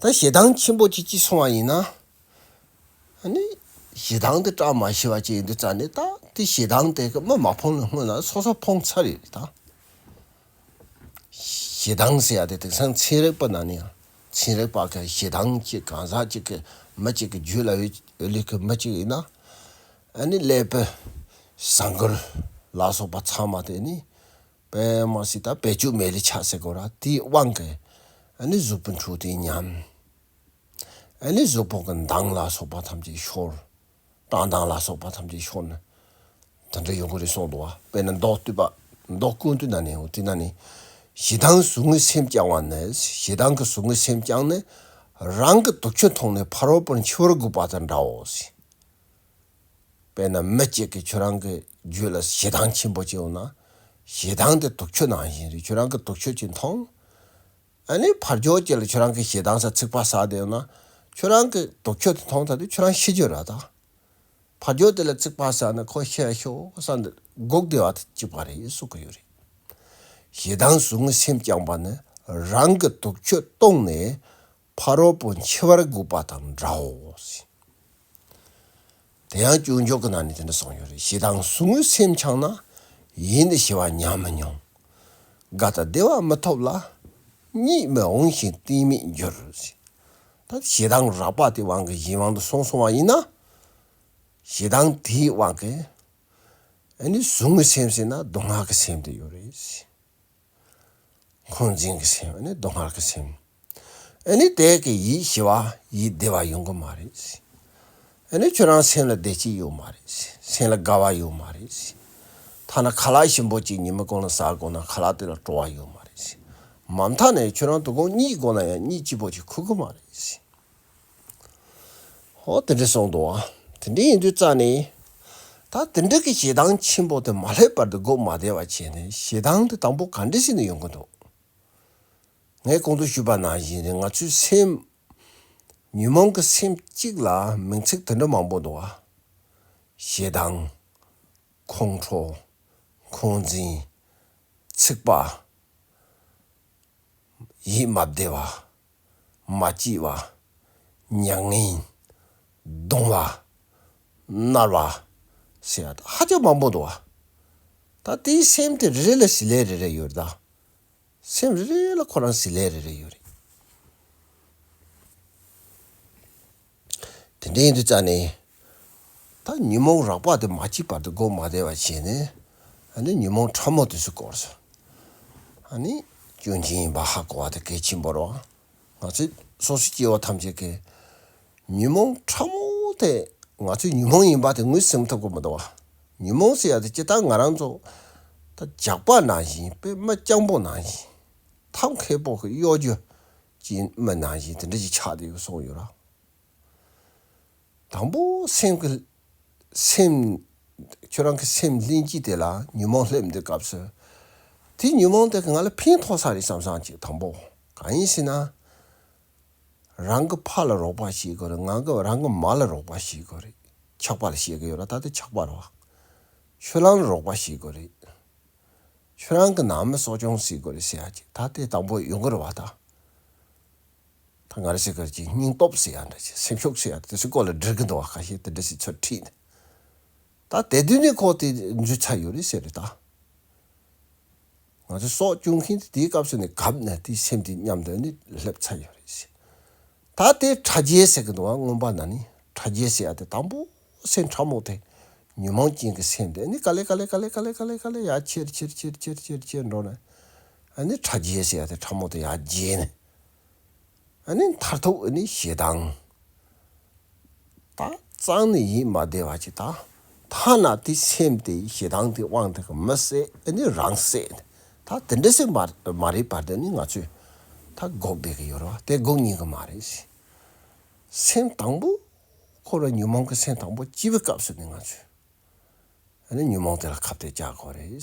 ད་ཞེ་སྡང་ཆེན་པོ་ཅིག་ཅིག་སོང་བ་ཡིན་ན། ཨ་ནི། ཞེ་སྡང་དེ་བཀྲ་མ་ཤིས་པ་ཅིག་ཡིན་དུས་ཙང་ནས་ད་དེ་ཞེ་སྡང་དེ་གི་མི་མ་ཕོངས་ལ་སྔོན་ལ་སོ་སོ་ཕོངས་ཚར་རེད་ད། ཞེ་སྡང་ཟེར་ཡ་དེ་དེང་སང་ཚན་རིག་པ་ནང་ནས་ཡང་ཚན་རིག་པ་གི་ཞེ་སྡང་ཅིག་གང་ཟག་ཅིག་གི་མི་ཅིག་གི་རྒྱུད་ལ་ཡོད་ལས་ཀྱི་མི་ཅིག་ཡིན་ན། ཨ་ནི་ཀླད་པ། བཟང་གུར་ལ་སོགས་པ་ཚང་མ་དེ་ནི། དཔེ་མ་སྲིད་ད་བེད་སྤྱོད་མེད་ལས་ཆགས་ཟེར་དགོས་ར་དེའི་དབང་གིས། ཨ་ནི་གཟུགས་པོ་འཁྲུལ་ཏེ་ཉམས། ཨ་ནི་གཟུགས་པོ་གི་མདངས་ལ་སོགས་པ་ཐམས་ཅད་ཤོར། བཀྲག་མདངས་ལ་སོགས་པ་ཐམས་ཅད་ཤོར་ནས། དེ་འདྲ་ཡོང་གི་རེད་གསུངས་འདུག་བ། དཔེར་ན་མདོ་སྡུད་པ། མདོ་ཀུན་བཏུས་ན་ནི་འོ་དེ་ན་ནི། ཞེ་སྡང་ཟུག་རྔུའི་སེམས་བསྐྱང་བ་ནི། ཞེ་སྡང་གི་ཟུག་རྔུའི་སེམས་བསྐྱངས་ནས། རང་གི་དུག་ཆུ་འཐུངས་ནས་ཕ་རོལ་པོར་འཆི་བར་རྒུད་པ་དང་འདྲའོ་ཟེར། དཔེར་ན་མི་གཅིག་གིས་ཁྱོད་རང་གི་རྒྱུད་ལ་ཞེ་སྡང་ཆེན་པོ་ཅིག་ཡོང་ན། ཞེ་སྡང་དེ་དུག་ཆུ་ནང་བཞིན་རེད། ཁྱོད་རང་གིས་དུག་ཆུ་ཅིག་འཐུང་། ཨ་ནི་ཕར་ཕྱོགས་གཅིག་ལ་ཁྱོད་རང་གིས་ཞེ་སྡང་ཟ་ཚིག་པ་ཟ་བསྡད་ཡོང་ན། ཁྱོད་རང་གིས་དུག་ཆུ་དེ་འཐུང་ད་དུས་ཁྱོད་རང་ཤི་རྒྱུ་རེད་ད། ཕར་ཕྱོགས་དེ་ལ་ཚིག་པ་ཟ་ན་ཁོ་ཤི་ཡ་ཤོག་བསམ་སྟེ་སྒུག་བསྡད་པ་དེ་གཅིག་པ་རེད་གསུང་གི་ཡོད་རེད། ཞེ་སྡང་ཟུག་རྔུའི་སེམས་བསྐྱངས་པ་ནི་རང་གི་དུག་ཆུ་བཏུངས་ནས་ཕ་རོལ་པོ་འཆི་བར་རྒུད་པ་དང་འདྲའོ། དེ་ཡང་སྐྱོན་བརྗོད་ཀྱི་ནང་ནས་དེ་འདྲ་གསུངས་ཡོད་རེད། ཞེ་སྡང་ཟུག་རྔུའི་སེམས་འཆང་ན། ཡིད་ནི་ཞི་བ་ཉམས་མི་མྱོང་། དགའ་དང་བདེ་བ་མི་ཐོབ་ལ། གཉིད་མི་འོང་ཞིང་གཏིང་མེད་འགྱུར། ད་ཞེ་སྡང་རགས་པ་དེའི་དབང་གིས་གཞན་དབང་དུ་སོང་སོང་བ་ཡིན་ན། ཞེ་སྡང་དེའི་དབང་གིས། ཨ་ནི་ཟུག་རྔུའི་སེམས་ཟེར་ན་སྡུག་བསྔལ་གྱི་སེམས་དེ་ཡོད་རེད། འཁོན་འཛིན་གྱི་སེམས། ཨ་ནི་སྡུག་བསྔལ་གྱི་སེམས། ཨ་ནི་དེ་གི་ཡིད་ཞི་བ་ཡིད་བདེ་བ་ཡོང་གི་མ་རེད། ཨ་ནི་ཁྱོད་རང་སེམས་ལ་བདེ་སྐྱིད་ཡོད་མ་རེད། སེམས་ལ་དགའ་བ་ཡོད་མ་རེད། ཐ་ན་ཁ་ལག་ཞིམ་པོ་གཅིག་ཉི་མ་གང་ལ་ཟ་དགོས་ན་ཁ་ལག་དེ་ལ་སྤྲོ་བ་ཡོད་མ་རེད། མ་མཐའ་ནས་ཁྱོད་རང་དོ་དགོང་གཉིད་དགོས་ན་ཡང་གཉིད་སྐྱིད་པོ་ཅིག་ཁུག་གི་མ་རེད། ཧོ་དེ་འདྲ་གསུངས་འདུག་ཨ། དེ་འདྲ་ཡིན་དུས་ཙ་ནས། ད་དེ་འདྲ་གི་ཞེ་སྡང་ཆེན་པོ་དེ་མ་སླེབས་བར་དུ་སྒུག་མ་བསྡད་པ་བྱས་ནས་ཞེ་སྡང་དེ་དང་པོ་ག་འདྲ་ཞིག་ནས་ཡོང་གི་འདུག་ངས་གོང་དུ་ཞུས་པ་ནང་བཞིན་རེད། ང་ཚོའི་སེམས། ཉོན་མོངས་ཀྱི་སེམས་གཅིག་ལ་མིང་ཚིག་དེ་འདྲ་མང་པོ་འདུག་ཨ། ཞེ་སྡང་། ཁོང་ཁྲོ། འཁོན་འཛིན། ཚིག་པ། ཡིད་མ་བདེ་བ། མ་སྐྱིད་པ། མྱ་ངན། གདུང་བ། མནར་བ། ཟེར་ཡ་ད་ཧ་ཅང་མང་པོ་འདུག་བ། ད་དེའི་སེམས་དེ་རེ་རེ་ལ་ཟིལ་ལེ་རེ་རེ་ཡོད་རེད་ད། སེམས་རེ་རེ་ལ་ཁོ་རང་ཟིལ་ལེ་རེ་རེ་ཡོད་རེད། དེ་འདྲ་ཡིན་དུས་ཙ་ནས། ད་ཉོན་མོངས་རགས་པ་དེ་མ་སྐྱེས་བར་དུ་སྒོམ་མ་བསྡད་པ་བྱས་ནས། ཨ་ནི་ཉོན་མོངས་ཕྲ་མོ་དེ་ཚོའི་སྐོར་སོ། ཨ་ནི་སྐྱོན་ཅན་ཡིན་པ་ཧ་གོ་བ་དེ་གལ་ཆེན་པོ་རེད་བ། ང་ཚོས་སོ་སོའི་སྐྱེ་བོ་ཐམས་ཅད་ཀྱིས་ཉོན་མོངས་ཕྲ་མོ་དེ་ང་ཚོའི་ཉོན་མོངས་ཡིན་པ་དེ་ངོས་ཟིན་ཐུབ་ཀྱི་མི་འདུག་བ། ཉོན་མོངས་ཟེར་ཡ་དེ་ཇི་ལྟར་ང་རང་ཚོ་ད་ཇག་པ་ནང་བཞིན་དཔེ་མི་སྤྱང་པོ་ནང་བཞིན་ཐབས་མཁས་པོ་གི་གཡོ་སྒྱུ་ཅན་མི་ནང་བཞིན་དེ་འདྲ་ཞིག་ཆགས་བསྡད་ཡོད་གསུངས་ཡོད་ར། དང་པོ་སེམས་ཀྱི། སེམས། ཁྱོད་རང་གི་སེམས་ལྷན་སྐྱེས་དེ་ལ་ཉོན་མོངས་སླེབས་འདུག་སྐབས་སུ། དེ་ཉོན་མོངས་དེ་གིས་ང་ལ་ཕན་ཐོགས་ས་རེད་བསམ་བསམ་གྱིས་དང་པོ། གང་ཡིན་ཟེར་ན། རང་གི་ཕ་ལ་རོགས་པ་བྱེད་དགོས་རེད། ང་གི་རང་གི་མ་ལ་རོགས་པ་བྱེད་དགོས་རེད། ཆགས་པ་ལ་བཤད་གི་ཡོད་ར། ད་དེ་ཆགས་པ་རེད་བ། ཁྱོད་རང་ལ་རོགས་པ་བྱེད་དགོས་རེད། ཁྱོད་རང་གི་ནང་མི་གསོ་སྐྱོང་བྱེད་དགོས་རེད་ཟེར་ཡ་ཅིག་ད་དེ་དང་པོ་ཡོང་གི་རེད་བ་ད། ད་ང་རེ་ཟེར་གི་ཅིག་སྙིང་སྟོབས་ཟེར་ཡ་འདྲ་ཅིག་སེམས་ཤུགས་ཟེར་ཡ་དེ་ཚོའི་སྐོར་ལ་འབྲི་གི་འདུག་བ། ཁ་ཤས་དེ་འདྲ་ཞིག་ཚུར་ཁྲིད་ནས། ད་དེ་དུས་ནས་ཁོ་དེ་འཇུ་ཚར་ཡོད་རེད་ཟེར་རེད་ད། ང་ཚོ་སྲོག་སྐྱོང་མཁན་དེ་དེའི་སྐབས་སུ་ནས་གབ་ནས་དེའི་སེམས་དེ་མཉམ་དུ་ནི་སླེབས་ཚར་ཡོད་རེད་ཟེར། ད་དེ་ཕྲ་རྒྱས་ཟེར་གི་འདུག་བ། མངོན་པ་ན་ནི་ཕྲ་རྒྱས་ཟེར་ཡ་དེ་དང་པོ་སེམས་ཕྲ་མོ་དེ་ཉོན་མོངས་ཅན་གྱི་སེམས་དེ་ནི་ག་ལེ་ག་ལེ་ག་ལེ་ག་ལེ་ག་ལེ་ག་ལེ་ཡར་ཆེར་ཆེར་ཆེར་ཆེར་ཆེར་ཆེར་འགྲོ་ནས། ཨ་ནི་ཕྲ་རྒྱས་ཟེར་ཡ་དེ་ཕྲ་མོ་དེ་ཡར་རྒྱས་ནས། ཨ་ནི་མཐར་ཐུག་ཨ་ནི་ཞེ་སྡང་། ད་གཙང་ནི་ཡིད་མ་བདེ་བ་ཅིག་ད། ཐ་ན་དེ་སེམས་དེ་ཞེ་སྡང་དེ་དབང་དེ་གི་མི་བསད་ཨ་ནི་རང་བསད། ད་དེ་འདྲ་སེམས་མ་མ་རིག་པར་དེ་ནི་ང་ཚོས་ད་འགོག་བསྡད་གི་ཡོད་རེད་བ། དེ་འགོག་ཉན་གི་མ་རེད། སེམས་དང་པོ་ཁོ་ར་ཉོན་མོངས་ཀྱི་སེམས་དང་པོ་སྐྱེ་བའི་སྐབས་སུ་ནི་ང་ཚོས་ཨ་ནི་ཉོན་མོངས་དེ་ལ་ཁ་གཏད་བཅག་དགོས་རེད།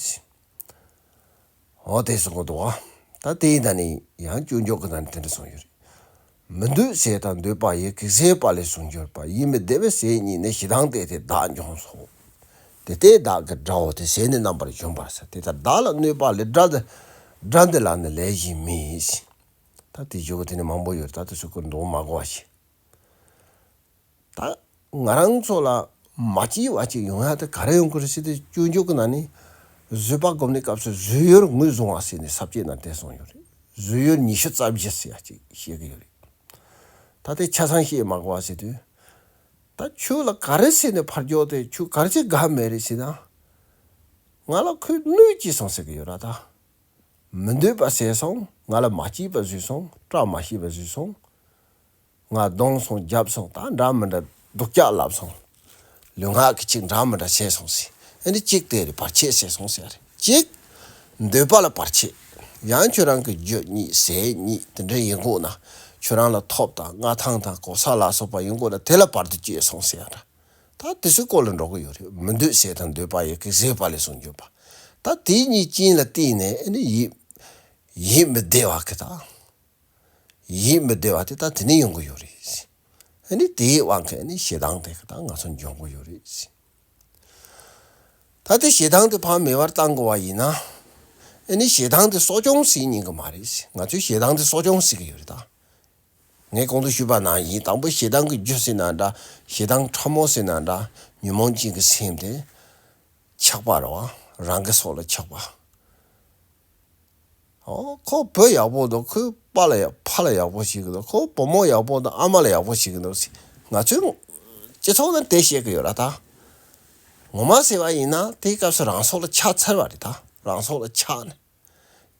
འོ་དེ་གསུང་གི་འདུག་བ། ད་དེ་ཡིན་ད་ནི་ཡང་སྐྱོན་འཇོག་གི་ནང་ནས་དེ་འདྲ་གསུངས་ཡོད་རེད། མི་འདོད་ཟས་དང་འདོད་པ་ཡི། གེགས་སེལ་བ་ལས་བྱུང་གྱུར་པ། ཡིད་མི་བདེ་བའི་ཟས་ཉིད་ནི། ཞེ་སྡང་སྟེ་དེས་བདག་འཇོམས་སོ། དེ་ལྟས་བདག་གི་དགྲ་བོ་དེ། ཟས་ནི་རྣམ་པར་གཞོམ་པར་བྱ། དེ་ལྟར་བདག་ལ་གནོད་པ་ལས། དགྲ་འདི་དགྲ་འདི་ལ་ནི་ལེགས་ཤིང་སྨྲས། ད་དེ་ཞུ་གི་དེ་ནི་མང་པོ་ཡོད་རེད། ད་དེ་ཚོ་ཁོ་འདོན་མ་དགོས་པ་ཞིག་ད་ང་རང་ཚོ་ལ་མ་སྐྱིད་པ་ཅིག་ཡོང་ཡ་དེ་ག་རེ་ཡོང་གི་རེད་ཟེར་དུས་སྤྱོད་འཇུག་གི་ནང་ནས་བཟོད་པ་སྒོམ་ནས་སྐབས་སུ་བཟོད་ཡུལ་ངོས་བཟུང་བ་ཟེར་ནས་ས་བཅད་ནང་དེ་གསུངས་ཡོད་རེད། བཟོད་ཡུལ་ཉི་ཤུ་རྩ་བཞི་ཟེར་ཡ་ཅིག་བཤད་གི་ཡོད་རེད། ད་དེ་ཆ་ཚང་བཤད་མ་དགོས་པ་ཟེར་དུས། ད་ཁྱོད་ལ་ག་རེ་ཟེར་ནས་ཕར་འཇོག་དེ་ཁྱོད་ག་རེ་ཟེར་དགའ་མེད་རེད་ཟེར་ན། ང་ལ་ཁོས་གནོད་སྐྱེལ་སོང་ཟེར་གི་ཡོད་ར་ད། མི་འདོད་པ་བཟས་སོང་། ང་ལ་མ་སྐྱིད་པ་བཟོས་སོང་། བཀྲ་མ་ཤིས་པ་བཟོས་སོང་། ང་རྡུང་སོང་རྒྱབ་སོང་། ད་འདྲ་མི་འདྲ་སྡུག་ཅག་ལབ་སོང་། ལུས་ངག་གི་ཅིག་འདྲ་མི་འདྲ་བྱས་སོང་ཟེར། ཨ་ནི་གཅིག་དེ་རེད། བར་ཆད་བྱས་སོང་ཟེར་རེད། གཅིག་འདོད་པ་ལ་བར་ཆད། ཡང་ཁྱོད་རང་གི་རྒྱུ་གཉིས་ཟས་གཉིས་དེ་འདྲ་ཡིན་དགོས་ན། ཁྱོད་རང་ལ་ཐོབ་དང་མངའ་ཐང་དང་གོ་ས་ལ་སོགས་པ་ཡིན་དགོས་ན་དེ་ལ་བར་དུ་གཅོད་སོང་ཟེར་ཡ་འདྲ། ད་དེ་ཚོའི་སྐོར་ལ་འགྲོ་གི་ཡོད་རེད། མི་འདོད་ཟས་དང་འདོད་པ་ཡི། གེགས་སེལ་བ་ལས་བྱུང་གྱུར་པ། ད་དེ་གཉིས་རྐྱེན་ལ་བརྟེན་ནས་ཨ་ནི་ཡིད་ཡིད་མི་བདེ་བ་གི་དང་། ཡིད་མི་བདེ་བ་དེ་ད་དེ་ནས་ཡོང་གི་ཡོད་རེད། ཨ་ནི་དེའི་དབང་གིས་ཨ་ནི་ཞེ་སྡང་དེ་གི་ད་ང་ཚོ་འབྱུང་གི་ཡོད་རེད། ད་དེ་ཞེ་སྡང་དེ་ཕར་མེད་པར་བཏང་དགོས་པ་ཡིན་ན། ཨ་ནི་ཞེ་སྡང་དེ་གསོ་སྐྱོང་བྱེད་ཉན་གི་མ་རེད། ང་ཚོས་ཞེ་སྡང་དེ་གསོ་སྐྱོང་བྱེད་གི་ཡོད་རེད་ད། ངས་གོང་དུ་ཞུས་པ་ནང་བཞིན་དང་པོ་ཞེ་སྡང་གི་རྒྱུ་ཟེར་ན་འདྲ། ཞེ་སྡང་ཕྲ་མོ་ཟེར་ན་འདྲ། ཉོན་མོངས་ཅན་གྱི་སེམས་དེ་ཆགས་པ་རེད་བ། རང་གི་སྲོག་ལ་ཆགས་པ། ཨོ་ཁོ་བུ་ཡག་པོ་འདུག་ཁོའི་པ་ལ་ཡག་ཕ་ལ་ཡག་པོ་བྱེད་ཀྱི་འདུག་ཁོ་བུ་མོ་ཡག་པོ་འདུག་ཨ་མ་ལ་ཡག་པོ་བྱེད་ཀྱི་འདུག་ཟེར། ང་ཚོའི་སྤྱི་ཚོགས་ནང་དེ་བཤད་ཀྱི་ཡོད་ར་ད། ངོ་མ་ཟེར་བ་ཡིན་ན་དེའི་སྐབས་སུ་རང་སྲོག་ལ་ཆགས་ཚར་བ་རེད་ད། རང་སྲོག་ལ་ཆགས་ནས།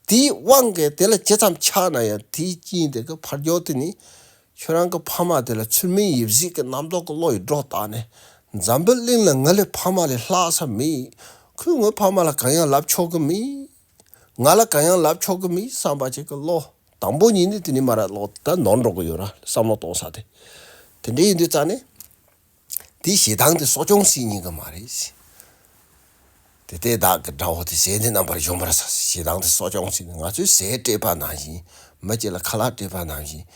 དེའི་དབང་གིས་དེ་ལ་ཇི་ཙམ་ཆགས་ན་ཡང་དེའི་རྐྱེན་དེ་གི་ཕར་རྒྱུ་དེ་ནི། ཁྱོད་རང་གི་ཕ་མ་དེ་ལ་ཚུལ་མིན་ཡིད་བྱེད་ཀྱི་རྣམ་རྟོག་གི་བློ་ཡིས་སྒྲོ་བཏགས་ནས། འཛམ་བུ་གླིང་ལ་ང་ལས་ཕ་མ་ལས་ལྷག་ས་མེད། ཁོས་ངའི་ཕ་མ་ལ་གང་ཡང་ལབ་ཆོག་གི་མེད། ང་ལ་གང་ཡང་ལབ་ཆོག་གི་མེད་བསམ་པ་ཅིག་གི་བློ། དང་པོ་ཉིད་ནས་དེ་ནི་མར་བློ་ད་ནོར་འགྲོ་གི་ཡོད་ར། བསམ་བློ་གཏོང་ས་དེ། དེ་འདྲ་ཡིན་དུས་ཙང་ནས། དེའི་ཞེ་སྡང་དེ་གསོ་སྐྱོང་བྱེད་ཉན་གི་མ་རེད། དེ་ལྟས་བདག་གི་དགྲ་བོ་དེ། ཟས་ནི་རྣམ་པར་གཞོམ་པར་བྱ། ཞེ་སྡང་དེ་གསོ་སྐྱོང་བྱེད་ནི་ང་ཚོས་ཟས་སྤྲད་པ་ནང་བཞིན། མི་གཅིག་ལ་ཁ་ལག་སྤྲད་པ་ནང་བཞིན།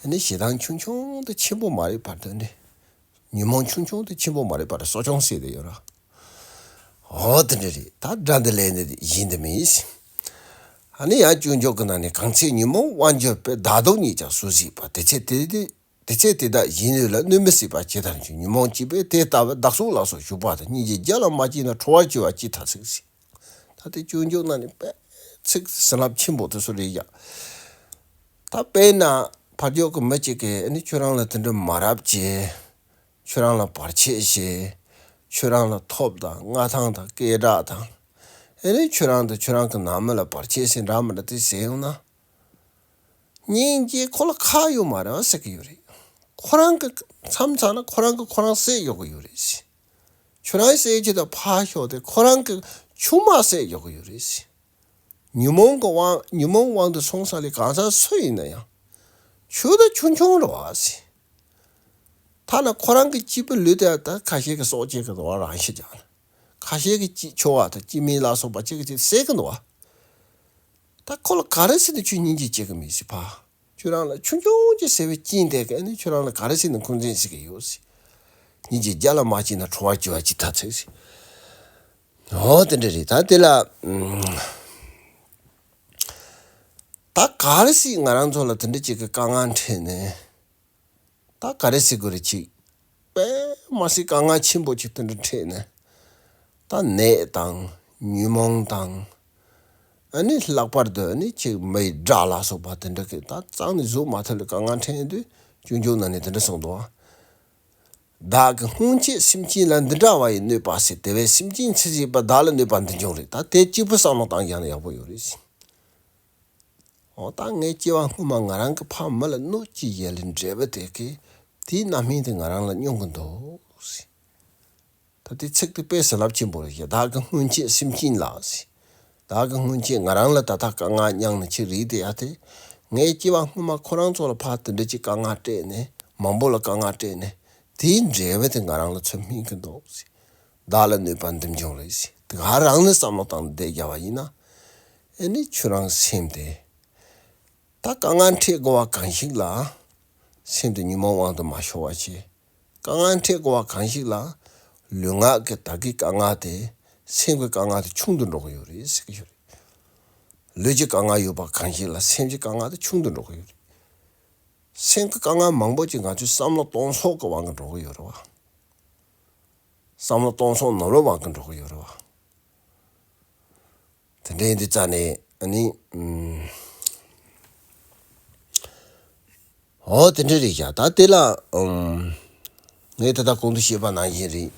ཨ་ནི་ཞེ་སྡང་ཆུང་ཆུང་དེ་ཆེན་པོ་མ་རེད་པར་དོན་དེ། ཉོན་མོངས་ཆུང་ཆུང་དེ་ཆེན་པོ་མ་རེད་པར་གསོ་སྐྱོང་བྱེད་དེ་ཡོད་ར། འོ་དེ་འདྲ་རེད། ད་དགྲ་འདི་ལས་ནི་གཞན་འདི་མིན། ཨ་ནི་ཡང་སྐྱོན་འཇོག་གི་ནང་ནས། གང་ཚེ་ཉོན་མོངས་དབང་གྱུར་པའི། བདག་སྡུག་ཉིད་ཀྱང་སུ་གཟིགས་པ། དེ་ཚེ་དེ་དེ། དེ་ཚེ་དེ་དག་གཞན་ལུས་ལ། གནོད་མི་སྲིད་པ་ཇི་ལྟར་འབྱུང་། ཉོན་མོངས་སྐྱེས་པས་དེ་ལྟ་བུ། བདག་སོགས་ལ་སོགས་ཞུགས་པ་དང་། སྙིང་རྗེ་བརྒྱ་ལ་མ་སྐྱེས་ན། ཁྲོ་བར་གྱུར་པ་ཇི་ལྟར་ཚིག་ཟེར། ད་དེ་སྐྱོན་འཇོག་ནང་ནས་དཔེ་ཚིག་བྱིན་རླབས་ཆེན་པོ་དེ་ཚོ་རེད་ཡ། ད་དཔེར་ན་ཕར་ཕྱོགས་ཀྱི་མི་གཅིག་གིས་ཨ་ནི་ཁྱོད་རང་ལ་དེ་འདྲ་མ་རབས་བྱས། ཁྱོད་རང་ལ་བར་ཆད་བྱས། ཁྱོད་རང་ལ་ཐོབ་དང་མངའ་ཐང་དང་སྐད་གྲགས་དང་། ཨ་ནི་ཁྱོད་རང་དང་ཁྱོད་རང་གི་ནང་མི་ལ་བར་ཆད་བྱས་འདྲ་མི་འདྲ་དེ་བྱས་ཡོང་ན། སྙིང་རྗེ་ཁོ་ལ་ཁག་ཡོད་མ་རེད་བ་ཟེར་གི་ཡོད་རེད། ཁོ་རང་གི་མཚམས་མཚམས་ན་ཁོ་རང་གི་ཁོ་རང་བསད་ཡོང་གི་ཡོད་རེད། ཁྱོད་རང་བསད་རྒྱུ་དང་ཕར་ཞོག་སྟེ་ཁོ་རང་གི་ཆུང་མ་བསད་ཡོང་གི་ཡོད་རེད། ཉོན་མོངས་ཀྱི་དབང་ཉོན་མོངས་དབང་དུ་སོང་ས་ལས་གང་ཟག་སུ་ཡིན་ན་ཡང་། ཆུང་དང་ཆུང་ཆུང་རེད་བ་ཟེར། ཐ་ན་ཁོ་རང་གི་སྐྱེས་བུ་ལུས་དེ་ད་ཁ་ཤས་ཀྱི་སྲོག་བཅད་ཀྱི་འདུག་བ། རང་ཤི་རྒྱག་ན། ཁ་ཤས་ཀྱི་ཅི་ཁྱོ་བ་དང་སྐྱེ་དམན་ལ་སོགས་པ་གཅིག་གིས་གཅིག་བསད་ཀྱི་འདུག་བ། ད་ཁོ་ལ་ག་རེ་ཟེར་ནས་ཁྱོད་སྙིང་རྗེ་སྐྱེ་གི་མེད་ཟེར་ཕ། ཁྱོད་རང་ལ་ཆུང་ཆུང་ཅིག་ཟེར་བའི་རྐྱེན་དེ་གིས་ནི་ཁྱོད་རང་ལ་ག་རེ་ཟེར་ནས་འཁོན་འཛིན་བྱེད་ཀྱི་ཡོད་ཟེར། སྙིང་རྗེ་བརྒྱ་ལ་མ་སྐྱེས་ན། ཁྲོ་བར་གྱུར་པ་ཇི་ལྟར་ཚིག་ཟེར། འོ་དེ་འདྲ་རེད། ད་དེ་ལ་ཨུམ། ད་ག་རེ་ཟེར་ང་རང་ཚོ་ལ་དེ་འདྲ་ཅིག་གི་དཀའ་ངལ་འཕྲད་ནས། ད་ག་རེ་ཟེར་དགོས་རེད། ཅིག་དཔེ་མ་སྲིད་དཀའ་ངལ་ཆེན་པོ་ཅིག་དེ་འདྲ་འཕྲད་ནས། ད་ནད་དང་ཉོན་མོངས་དང་། ཨ་ནི་ལྷག་པར་དུ་ཨ་ནི་ཅིག་མི་ཡི་དགྲ་ལ་སོགས་པ་དེ་འདྲ་གི་ད་རྩ་ནས་བཟོད་མ་ཐུབ་པའི་དཀའ་ངལ་འཕྲད་དུས། ཆོས་འབྱུང་ནང་ནས་དེ་འདྲ་གསུངས་འདུག་བ། བདག་གི་སྔོན་ཆད་སེམས་ཅན་ལ་འདི་འདྲ་བ་ཡི་གནོད་པ་ཟེར། དེ་བས་སེམས་ཅན་ཚེ་ཟད་པ་བདག་ལ་གནོད་པ་འདི་འབྱུང་རེད། ད་དེ་གཅིག་པུ་བསམ་བློ་བཏང་ཡང་ཡག་པོ་ཡོད་རེད་ཟེར། འོ་ད་ངའི་སྐྱེ་བ་སྔོན་མ་ང་རང་གི་ཕ་མ་ལ་གནོད་ཀྱི་ཡ་ལི་འབྲས་བུ་དེ་གི་དེའི་རྣམ་སྨིན་དེ་ང་རང་ལ་མྱོང་གི་འདུག་ཟེར། ད་དེ་ཚིག་དེ་དཔེ་ཟེར་རླབས་ཆེན་པོ་རེད་ཡ། བདག་གི་སྔོན་ཆད་སེམས་ཅན་ལ་ཟེར། བདག་གི་སྔོན་ཆད་ང་རང་ལ་ད་ལྟ་དཀའ་ངལ་མྱངས་ནས་ཅིག་རེད་དེ་ཡ་དེ། ངའི་སྐྱེ་བ་སྔོན་མ་ཁོ་རང་ཚོ་ལ་ཕར་དེ་འདྲ་ཅིག་དཀའ་ངལ་སྤྲད་ནས། མང་པོ་ལ་དཀའ་ངལ་སྤྲད་ནས། དེའི་འབྲས་བུ་དེ་ང་རང་ལ་ཚུར་སྨིན་གི་འདུག་ཟེར། བདག་ལ་གནོད་པ་འདི་འབྱུང་རེད་ཟེར། དེ་ག་རང་ནས་བསམ་བློ་བཏང་བསྡད་རྒྱ་བ་ཡིན་ན། ཨེ་ནི་ཁྱོད་རང་སེམས་དེ། ད་དཀའ་ངལ་འཕྲད་དགོས་པ་གང་ཞིག་ལ། སེམས་དེ་ཉོན་མོངས་དབང་དུ་མ་ཤོར་བ་བྱེད། དཀའ་ངལ་འཕྲད་དགོས་པ་གང་ཞིག་ལ། ལུས་ངག་གི་ད་གི་དཀའ་ངལ་དེ། སེམས་ཀྱི་དཀའ་ངལ་དེ་ཆུང་དུ་འགྲོ་གི་ཡོད་རེད་ཟེར་གི་ཡོད་རེད། ལུས་ཀྱི་དཀའ་ངལ་ཡོད་པ་གང་ཞིག་ལ་སེམས་ཀྱི་དཀའ་ངལ་དེ་ཆུང་དུ་འགྲོ་གི་ཡོད་རེད། སེམས་ཀྱི་དཀའ་ངལ་མང་པོ་ཅིག་ང་ཚོས་བསམ་བློ་གཏོང་ཕྱོགས་ཀྱི་དབང་གིས་འགྲོ་གི་ཡོད་རེད་བ། བསམ་བློ་གཏོང་ཕྱོགས་ནོར་བའི་དབང་གིས་འགྲོ་གི་ཡོད་རེད་བ། དེ་འདྲ་ཡིན་དུས་ཙང་ནས་ཨ་ནི། ཨུམ། འོ་དེ་འདྲ་རེད་ཤག་ད་དེ་ལ། ཨུམ། ངས་ད་ལྟ་གོང་དུ་བཤད་པ་ནང་བཞིན་རེད།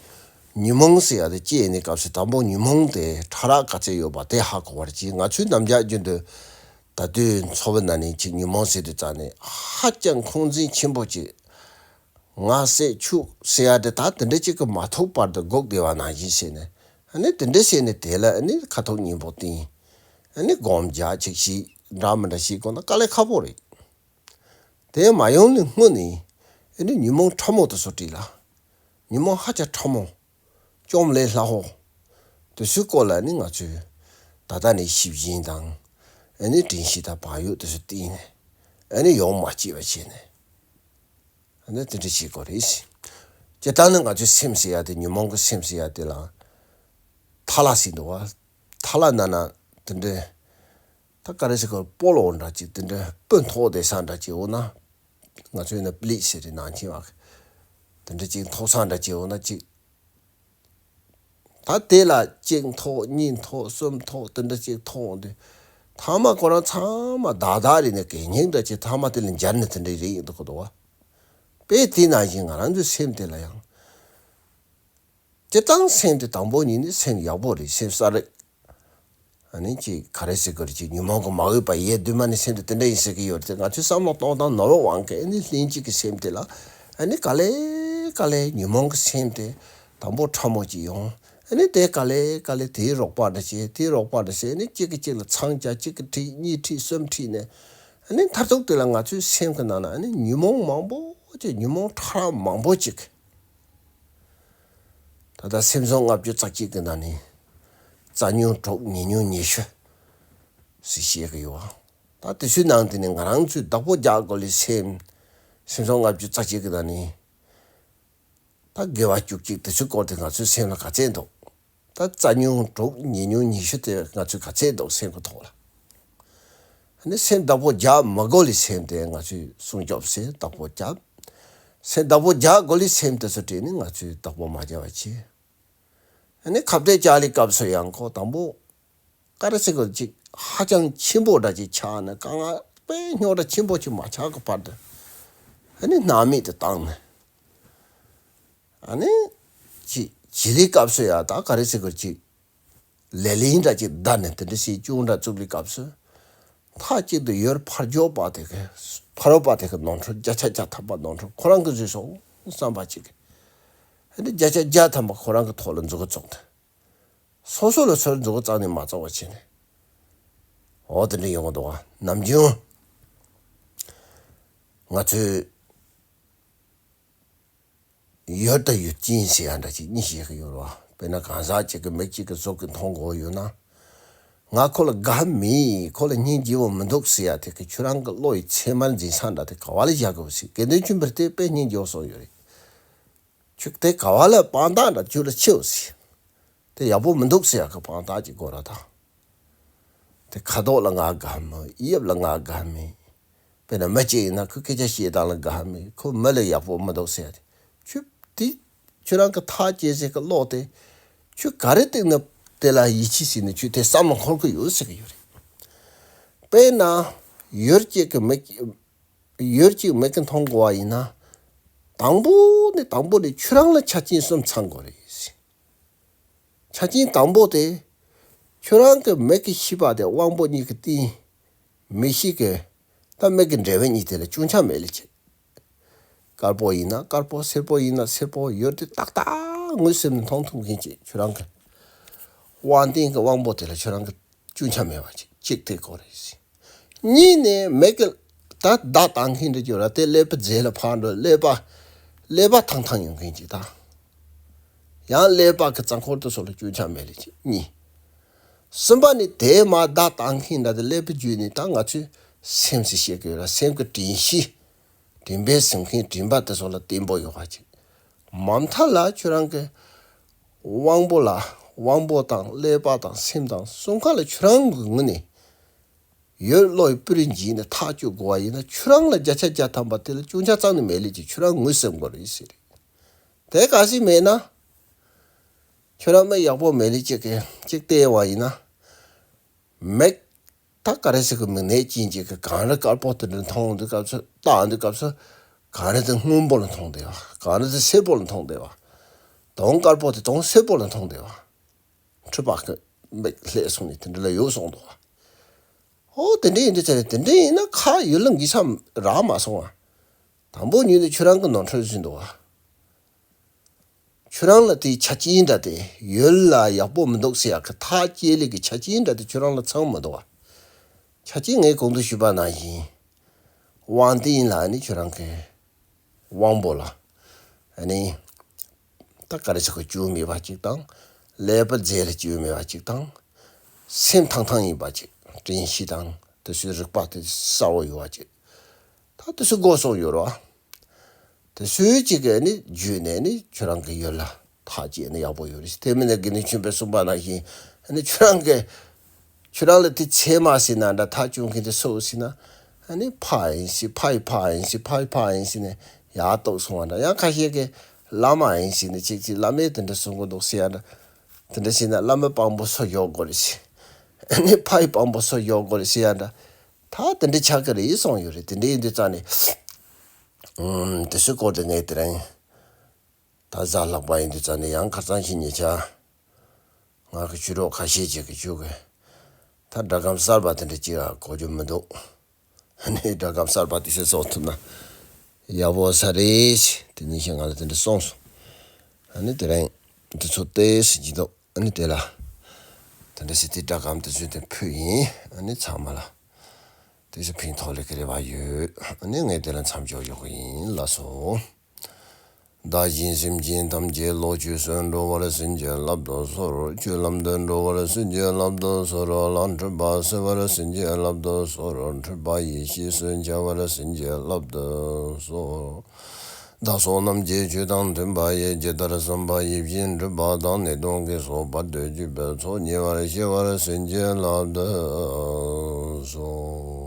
ཉོན་མོངས་ཟེར་ཡ་དེ་སྐྱེས་ནས་སྐབས་སུ་དང་པོ་ཉོན་མོངས་དེ་ཕྲ་རགས་ག་ཚད་ཡོད་པ་དེ་ཧ་གོ་བར་གྱིས། ང་ཚོའི་རྣམ་གཞག་རྒྱུན་དུ་ད་དུས་འཚོ་བའི་ནང་ནས་ཅིག་ཉོན་མོངས་ཟེར་དུས་ཙང་ནས་ཧ་ཅང་ཁུངས་འཛིན་ཆེན་པོ་ཅིག་ང་བསད་ཁྱོད་ཟེར་ཡ་དེ་ད་དེ་འདྲ་ཅིག་གི་མ་ཐུག་བར་དུ་སྒུག་བསྡད་པ་ནང་བཞིན་བྱས་ནས། ཨ་ནི་དེ་འདྲ་བྱས་ནས་དེ་ལ་ཨ་ནི་ཁ་ཐུག་སྙིང་པོ་བསྟན། ཨ་ནི་སྒོམ་རྒྱག་ཅིག་བྱེད། འདྲ་མི་འདྲ་བྱེད་དགོས་ན་དཀའ་ལས་ཁག་པོ་རེད། དེ་མ་ཡོང་ནས་སྔོན་ནས་ཨ་ནི་ཉོན་མོངས་ཕྲ་མོ་དེ་ཚོ་བྲིས་ལ། ཉོན་མོངས་ཧ་ཅང་ཕྲ་མོ། བཅོམ་ལས་སླ་བོ། དེ་ཚོའི་སྐོར་ལ་ནི་ང་ཚོས་ད་ལྟ་ནས་ཞིབ་བཞིན་དང་། ཨ་ནི་དྲན་ཤེས་དང་བག་ཡོད་དེ་ཚོ་བསྟེན་ནས། ཨ་ནི་ཡོང་མ་སྐྱེས་པ་བྱས་ནས། ཨ་ནི་དེ་འདྲ་བྱེད་དགོས་རེད། སྤྱིར་བཏང་ནི་ང་ཚོའི་སེམས་ཟེར་ཡ་དེ། ཉོན་མོངས་ཀྱི་སེམས་ཟེར་ཡ་དེ་ལ་ཐ་ལ་ཟེར་འདུག་བ། ཐ་ལ་ན་ན་དེ་འདྲ། ད་ག་རེ་ཟེར་དགོས། སྤོ་ལོ་འདྲ་ཅིག་དེ་འདྲ་སྤུ་མཐོ་བསྡད་ས་འདྲ་ཅིག་འོ་ན། ང་ཚོའི་ནི་པི་ལིག་ཟེར་རེད་ནང་ཆེན་བ། དེ་འདྲ་ཅིག་མཐོ་ས་འདྲ་ཅིག་འོ་ན་ཅིག་ད་དེ་ལ་གཅིག་མཐོ་གཉིས་མཐོ་གསུམ་མཐོ་དེ་འདྲ་ཅིག་མཐོ་འོང་དུས། ཐ་མ་ཁོ་རང་ཚང་མ་བདག་བདག་རེད་ནས་གད་སྙིགས་འདྲ་ཅིག་ཐ་མ་དེ་ལ་འབྱར་ནས་དེ་འདྲ་རེད་ཡིན་འདུག་གི་འདུག་བ། དཔེ་དེ་ནང་བཞིན་ང་རང་ཚོའི་སེམས་དེ་ལ་ཡང་། སྤྱིར་བཏང་སེམས་དེ་དང་པོ་ཉིད་ནི་སེམས་ཡག་པོ་རེད། སེམས་གསལ་རེད། ཨ་ནི་ཅིག་ག་རེ་ཟེར་དགོས་རེད། ཅིག་ཉོན་མོངས་ཀྱིས་མ་གོས་པ་ཡེ་གདོད་མ་ནས་སེམས་དེ་དེ་འདྲ་ཡིན་ཟེར་གྱི་ཡོད་རེད། ང་ཚོས་བསམ་བློ་གཏོང་སྟངས་ནོར་བའི་དབང་གིས་ཨ་ནི་ལྷན་སྐྱེས་ཀྱི་སེམས་དེ་ལ་ཨ་ནི་ག་ལེ་ག་ལེ་ཉོན་མོངས་ཀྱི་སེམས་དེ་དང་པོ་ཕྲ་མོ་ཅིག་ཡོང་། ཨ་ནི་དེ་ག་ལེ་ག་ལེ་དེའི་རོགས་པ་འདྲ་བྱེད། དེའི་རོགས་པ་འདྲ་བྱེད། ཨ་ནི་གཅིག་གིས་གཅིག་ལ་མཚང་རྒྱག་གཅིག་གིས་ཁྲིད། གཉིས་ཁྲིད། གསུམ་ཁྲིད་ནས། ཨ་ནི་མཐར་ཐུག་དེ་ལ་ང་ཚོའི་སེམས་ཀྱི་ནང་ན་ཨ་ནི་ཉོན་མོངས་མང་པོ་ཅིག་ཉོན་མོངས་ཕྲ་མང་པོ་ཅིག་ད་ལྟ་སེམས་བཟང་ལྔ་བཅུ་རྩ་གཅིག་གི་ནང་ནས་རྩ་ཉུང་དྲུག་ཉེ་ཉུང་ཉི་ཤུ་ཟེར་བཤད་ཀྱི་ཡོད། ད་དེ་ཚོའི་ནང་དེ་ནས་ང་རང་ཚོས་བདག་པོ་རྒྱག་དགོས་ལས་སེམས། སེམས་བཟང་ལྔ་བཅུ་རྩ་གཅིག་གི་ནང་ནས་ད་དགེ་བ་བཅུ་གཅིག་དེ་ཚོའི་སྐོར་དེ་ང་ཚོའི་སེམས་ལ་ག་ཚད་འདུག་ད་རྩ་ཉུང་དྲུག་ཉེ་ཉུང་ཉི་ཤུ་དེ་ང་ཚོས་ག་ཚད་འདུག་སེམས་ཀྱི་ཐོག་ལ། ཨ་ནི་སེམས་བདག་པོ་རྒྱག་མི་དགོས་ལས་སེམས་དེ་ང་ཚོས་སྲུང་སྐྱོབ་བྱེད། བདག་པོ་རྒྱག་སེམས་བདག་པོ་རྒྱག་དགོས་ལས་སེམས་དེ་ཚོ་བྲིས་ནས་ང་ཚོས་བདག་པོ་མ་བརྒྱབ་པ་བྱེད། ཨ་ནི་ཁ་གཏད་བཅག་ལས་སྐབས་སུ་ཡང་ཁོ་དང་པོ་ག་རེ་ཟེར་དགོས་ཅིག་ཧ་ཅང་ཆེན་པོ་འདྲ་ཅིག་ཆགས་ནས། དཀའ་ངལ་དཔེ་རྙོག་དྲ་ཆེན་པོ་ཅིག་མ་ཆགས་ཀྱི་བར་དུ་ཨ་ནི་སྣང་མེད་དུ་བཏང་ནས། ཨ་ནི་ཅིག་བྱེད་ལས་སྐབས་སུ་ཡང་ད་ག་རེ་ཟེར་དགོས་ཅིག་ལེ་ལན་འདྲ་ཅིག་བརྡར་ནས་དེ་འདྲ་ཞིག་ཅུང་འདྲ་བཙུགས་པའི་སྐབས་སུ། མཐའ་གཅིག་ཏུ་ཡུལ་ཕར་ཕྱོགས་པ་དེ་གི། ཕ་རོལ་པ་དེ་གི་ནོར་འཁྲུལ། བརྒྱ་ཆ་བརྒྱ་ཐམ་པ་ནོར་འཁྲུལ་ཁོ་རང་གིས་བཟོས་སོང་བསམ་པ་ཅིག་ཨ་ནི་བརྒྱ་ཆ་བརྒྱ་ཐམ་པ་ཁོ་རང་གི་ཐོག་ལ་འཛུགས་ཀྱི་བཙུགས་ཏེ། སོ་སོ་ལ་སོ་འཛུགས་ཀྱི་རྩ་ནས་མ་བཙུགས་པ་བྱས་ནས། འོ་དེ་འདྲ་ཡོང་གི་འདུག་བ། ནམ་རྒྱུན་ང་ཚོས་ཡུལ་དང་ཡུལ་ཅན་ཟེར་ཡ་འདྲ་ཅིག་གཉིས་བཤད་ཀྱི་ཡོད་རེད་བ། དཔེར་ན་གང་ཟག་གཅིག་གི་མིག་གཅིག་གིས་གཟུགས་ཀྱི་མཐོང་དགོས་ཡོད་ན། ང་ཁོ་ལ་དགའ་མེད། ཁོ་ལ་སྙིང་རྗེ་བོ་མི་འདུག་ཟེར་ཡ་དེ་གི་ཁྱོད་རང་གི་བློ་ཡི་ཚད་མར་འཛིན་ས་འདྲ་དེ་ག་བ་ལ་བཞག་དགོས་ཟེར། དགེ་འདུན་ཆོས་འཕེལ་དེ་དཔེ་སྙིང་རྗེ་བོ་གསུངས་ཡོད་རེད། ཁྱོད་དེ་ག་བ་ལ་དཔང་རྟགས་འདྲ་ཁྱོད་ལ་ཆེའོ་ཟེར། དེ་ཡག་པོ་མི་འདུག་ཟེར་ཡག་གི་དཔང་རྟགས་ཀྱི་སྐོར་ར་དང་། དེ་ཁ་དོག་ལ་ང་དགའ་མོད། དབྱིབས་ལ་ང་དགའ་མེད། དཔེར་ན་མི་གཅིག་ཡིན་ན་ཁོས་སྐད་ཆ་བཤད་སྟངས་ལ་དགའ་མེད། ཁོ་མི་ལ་ཡག་པོ་མི་འདུག་ཟེར་ཡ་དེ། ཁྱོད་དེ་ཁྱོད་རང་གི་ཐག་བཅད་ཟེར་གི་ཀློག་དེ། ཁྱོད་ག་རེ་བལྟས་ན་དེ་ལ་ཡིད་ཆེས་བྱས་ནས་ཁྱོད་དེ་བསམ་བློ་འཁོར་གི་ཡོད་ཟེར་གི་ཡོད་རེད། དཔེར་ན་ཡུལ་གཅིག་གི་མི་ཡུལ་གཅིག་མིག་གིས་མཐོང་དགོས་པ་ཡིན་ན། དང་པོ་ནས་དང་པོ་ནས་ཁྱོད་རང་ལ་ཆ་རྐྱེན་གསུམ་ཚང་དགོས་རེད། ཆ་རྐྱེན་དང་པོ་དེ། ཁྱོད་རང་གི་མིག་གིས་ཤེས་པ་དེ་དབང་པོ་གཉིས་ཀྱི་སྟེང་། མིག་ཤེས་ཀྱི། ད་མིག་གི་འབྲས་བུ་གཉིས་དེ་ལ་སྐྱོན་ཆ་མེད་ལ་བྱེད། དཀར་པོ་ཡིན་ན་དཀར་པོ། སེར་པོ་ཡིན་ན་སེར་པོ། ཡུལ་དེ་ཏག་ཏག་ངོས་ཟིན་ནས་མཐོང་ཐུབ་མཁན་ཅིག་ཁྱོད་རང་གི་དབང་སྟེང་གི་དབང་པོ་དེ་ལ་ཁྱོད་རང་གི་སྐྱོན་ཆ་མེད་པ་ཅིག་གཅིག་དེ་དགོས་རེད། གཉིས་ནས་མིག་གི་ད་བརྡ་བཏང་མཁན་འདྲ་ཅིག་ཡོད་ར། དེ་ཀླད་པའི་རྫས་ལ་ཕར་འགྲོ། ཀླད་པ་ཀླད་པ་ཐང་ཐང་ཡོང་མཁན་ཅིག་དང་། ཡང་ཀླད་པ་གི་རྩ་འཁོར་དེ་ཚོ་ལ་སྐྱོན་ཆ་མེད་ལ་བྱེད། གཉིས། གསུམ་པ་ནི་དེ་མར་བརྡ་བཏང་མཁན་འདྲ་དེ་ཀླད་པ་བརྒྱུད་ནས། ད་ང་ཚོས་སེམས་ཟེར་བཤད་ཀྱི་ཡོད་ར། སེམས་ཀྱི་དྲན་ཤེས། དྲན་པས་ཟིན་མཁན་དྲན་པ་དེ་ཚོ་ལ་བརྟན་པོ་ཡོད་པ་ཅིག་མ་མཐའ་ལ་ཁྱོད་རང་གི་དབང་པོ་ལ། དབང་པོ་དང་ཀླད་པ་དང་སེམས་དང་གསུམ་ཀ་ལ་ཁྱོད་རང་གི་ངོས་ནས། ཡུལ་བློ་ཡི་སྤུ་རིས་འཇིག་ནས་ཐག་གཅོད་དགོས་པ་ཡིན་ན། ཁྱོད་རང་ལ་བརྒྱ་ཆ་བརྒྱ་ཐམ་པ་དེ་ལ་སྐྱོན་ཆ་རྩ་ནས་མེད་ལེ་ཅིག་ཁྱོད་རང་ངོས་ཟིན་དགོས་རེད་ཟེར། དེ་ག་སྲིད་མེད་ན། ཁྱོད་རང་མིག་ཡག་པོ་མེད་ལེ་ཅིག་གིས་ཅིག་བལྟས་པ་ཡིན་ན། མིག་ད་ག་རེ་ཟེར་གི། མིག་ནད་ཅན་ཅིག་གིས་གངས་རི་དཀར་པོ་དེ་འདྲ་མཐོང་དུས་སྐབས་སུ། བལྟ་དུས་སྐབས་སུ། གངས་རི་དེ་སྔོན་པོ་ལ་མཐོང་བསྡད་པ། གངས་རི་དེ་སེར་པོ་ལ་མཐོང་བསྡད་པ། དོང་དཀར་པོ་དེ་དོང་སེར་པོ་ལ་མཐོང་བསྡད་པ། འཁྲུལ་པ་གི་མིག་ལྷས་སོང་ནས་དེ་འདྲ་ལ་ཡོད་སོང་འདུག་བ། ཨོ་དེ་འདྲ་ཡིན་དུས་ཚེ་རེ་དེ་འདྲ་ཡིན་ན་ཁ་ཡུལ་ལ་འགྱིས་ས་རག་མ་སོང་བ། དང་པོ་ཉིད་ནས་ཁྱོད་རང་གི་ནོར་འཁྲུལ་ཟིན་འདུག་བ། ཁྱོད་རང་ལ་དེའི་ཆ་རྐྱེན་འདྲ་དེ། ཡུལ་ལ་ཡག་པོ་མི་འདུག་ཟེར་ཡག་གི་ཐག་བཅད་ལེ་གི་ཆ་རྐྱེན་འདྲ་དེ་ཁྱོད་རང་ལ་ཚང་མི་འདུག་བ། ཆ་རྐྱེན་ངས་གོང་དུ་ཞུས་པ་ནང་བཞིན། དབང་སྟེང་ལ་ནི་ཁྱོད་རང་གི་དབང་པོ་ལ། ཨ་ནི། ད་ག་རེ་ཟེར་གི། སྐྱོན་མེད་པ་ཅིག་དང་། ཀླད་པའི་རྫས་ལ་སྐྱོན་མེད་པ་ཅིག་དང་། སེམས་ཐང་ཐང་ཡིན་པ་ཅིག་དྲན་ཤེས་དང་དེ་ཚོའི་རིག་པ་དེ་གསལ་བོ་ཡོད་པ་ཅིག་ད་དེ་ཚོ་དགོས་སོགས་ཡོད་རེད་བ། དེ་ཚོའི་ཅིག་གི་ནི་བརྒྱུད་ནས་ནི་ཁྱོད་རང་གི་ཡུལ་ལ་ཐག་བཅད་ན་ཡག་པོ་ཡོད་རེད། དེ་མིན་ན་དགེ་འདུན་ཆོས་འཕེལ་གསུངས་པ་ནང་བཞིན། ཨ་ནི་ཁྱོད་རང་གི་ཁྱོད་རང་ལ་དེ་ཚད་མ་ཟེར་ན་འདྲ། ཐག་གཅོད་མཁན་དེ་སུ་ཟེར་ན། ཨ་ནི་ཕ་ཡིན་ཟེར། ཕ་ཡི་ཕ་ཡིན་ཟེར། ཕ་ཡི་ཕ་ཡིན་ཟེར་ནས་ཡར་གཏུགས་སོང་བ་འདྲ། ཡང་ཁ་ཤས་ཀྱིས་བླ་མ་ཡིན་ཟེར་ནས་ཅིག་ཅིག་བླ་མས་དེ་འདྲ་གསུང་གི་འདུག་ཟེར་ཡ་འདྲ། དེ་འདྲ་ཟེར་ན་བླ་མའི་དཔང་པོ་སུ་འཇོག་དགོས་རེད་ཟེར། ཨ་ནི་ཕ་ཡི་དཔང་པོ་སུ་འཇོག་དགོས་རེད་ཟེར་ཡ་འདྲ། ད་དེ་འདྲ་ཆགས་ཀྱི་རེད་གསུངས་ཡོད་རེད། དེ་འདྲ་ཡིན་དུས་ཙང་ནས། ཨུམ། དེ་ཚོའི་སྐོར་དེ་ངས་དེ་རིང་ད་གཟའ་ལྷག་པ་ཡིན་དུས་ཙང་ནས། ཡང་ཁ་སང་ཕྱི་ཉིན་ཆ་ང་གི་ཆོས་གྲོགས་ཁ་ཤས་ཅིག་གིས་ཁྱོད་ཀྱི་ད་སྒྲ་སྒམ་གསར་པ་དེ་འདྲ་ཅིག་གོ་རྒྱུ་མི་འདུག་ཨ་ནི་སྒྲ་སྒམ་གསར་པ་དེ་ཚོ་བཟོ་ཐུབ་ན་ཡག་པོ་ས་རེད། དེ་ནས་ཤིང་ང་ལ་དེ་འདྲ་གསུངས་སོང་། ཨ་ནི་དེ་རིང་དེ་ཚོ་ཏོག་ཙམ་ཅིག་འདུག་ཨ་ནི་དེ་ལ་དེ་འདྲ་ཟེར་དེ་སྒྲ་སྒམ་དེ་ཚོ་དེ་ཕུལ་ཡིན། ཨ་ནི་ཚང་མ་ལ་དེ་ཚོ་ཕན་ཐོགས་ལེ་གི་རེ་བ་ཡོད། ཨ་ནི་ངས་དེ་ལ་མཚམས་འཇོག་ཡོང་གི་ཡིན། ལགས་སོ། བདག་གཞན་སེམས་ཅན་ཐམས་ཅད་བློ་ཆོས་སུ་འགྲོ་བར་བྱིན་གྱིས་བརླབ་ཏུ་གསོལ། ཆོས་ལམ་དུ་འགྲོ་བར་བྱིན་གྱིས་བརླབ་ཏུ་གསོལ། ལམ་འཁྲུལ་པ་སེལ་བར་བྱིན་གྱིས་བརླབ་ཏུ་གསོལ། འཁྲུལ་པ་ཡེ་ཤེས་སུ་འཆར་བར་བྱིན་གྱིས་བརླབ་ཏུ་གསོལ། བདག་སོགས་རྣམས་ཀྱི་ཆོས་དང་མཐུན་པ་ཡི། ཇི་ལྟར་བསམ་པ་ཡིད་བཞིན་འགྲུབ་པ་དང་། ནད་གདོན་བགེགས་སོགས་བར་དུ་གཅོད་པའི་ཚོགས། ཉེ་བར་ཞི་བར་བྱིན་གྱིས་བརླབ་ཏུ་གསོལ།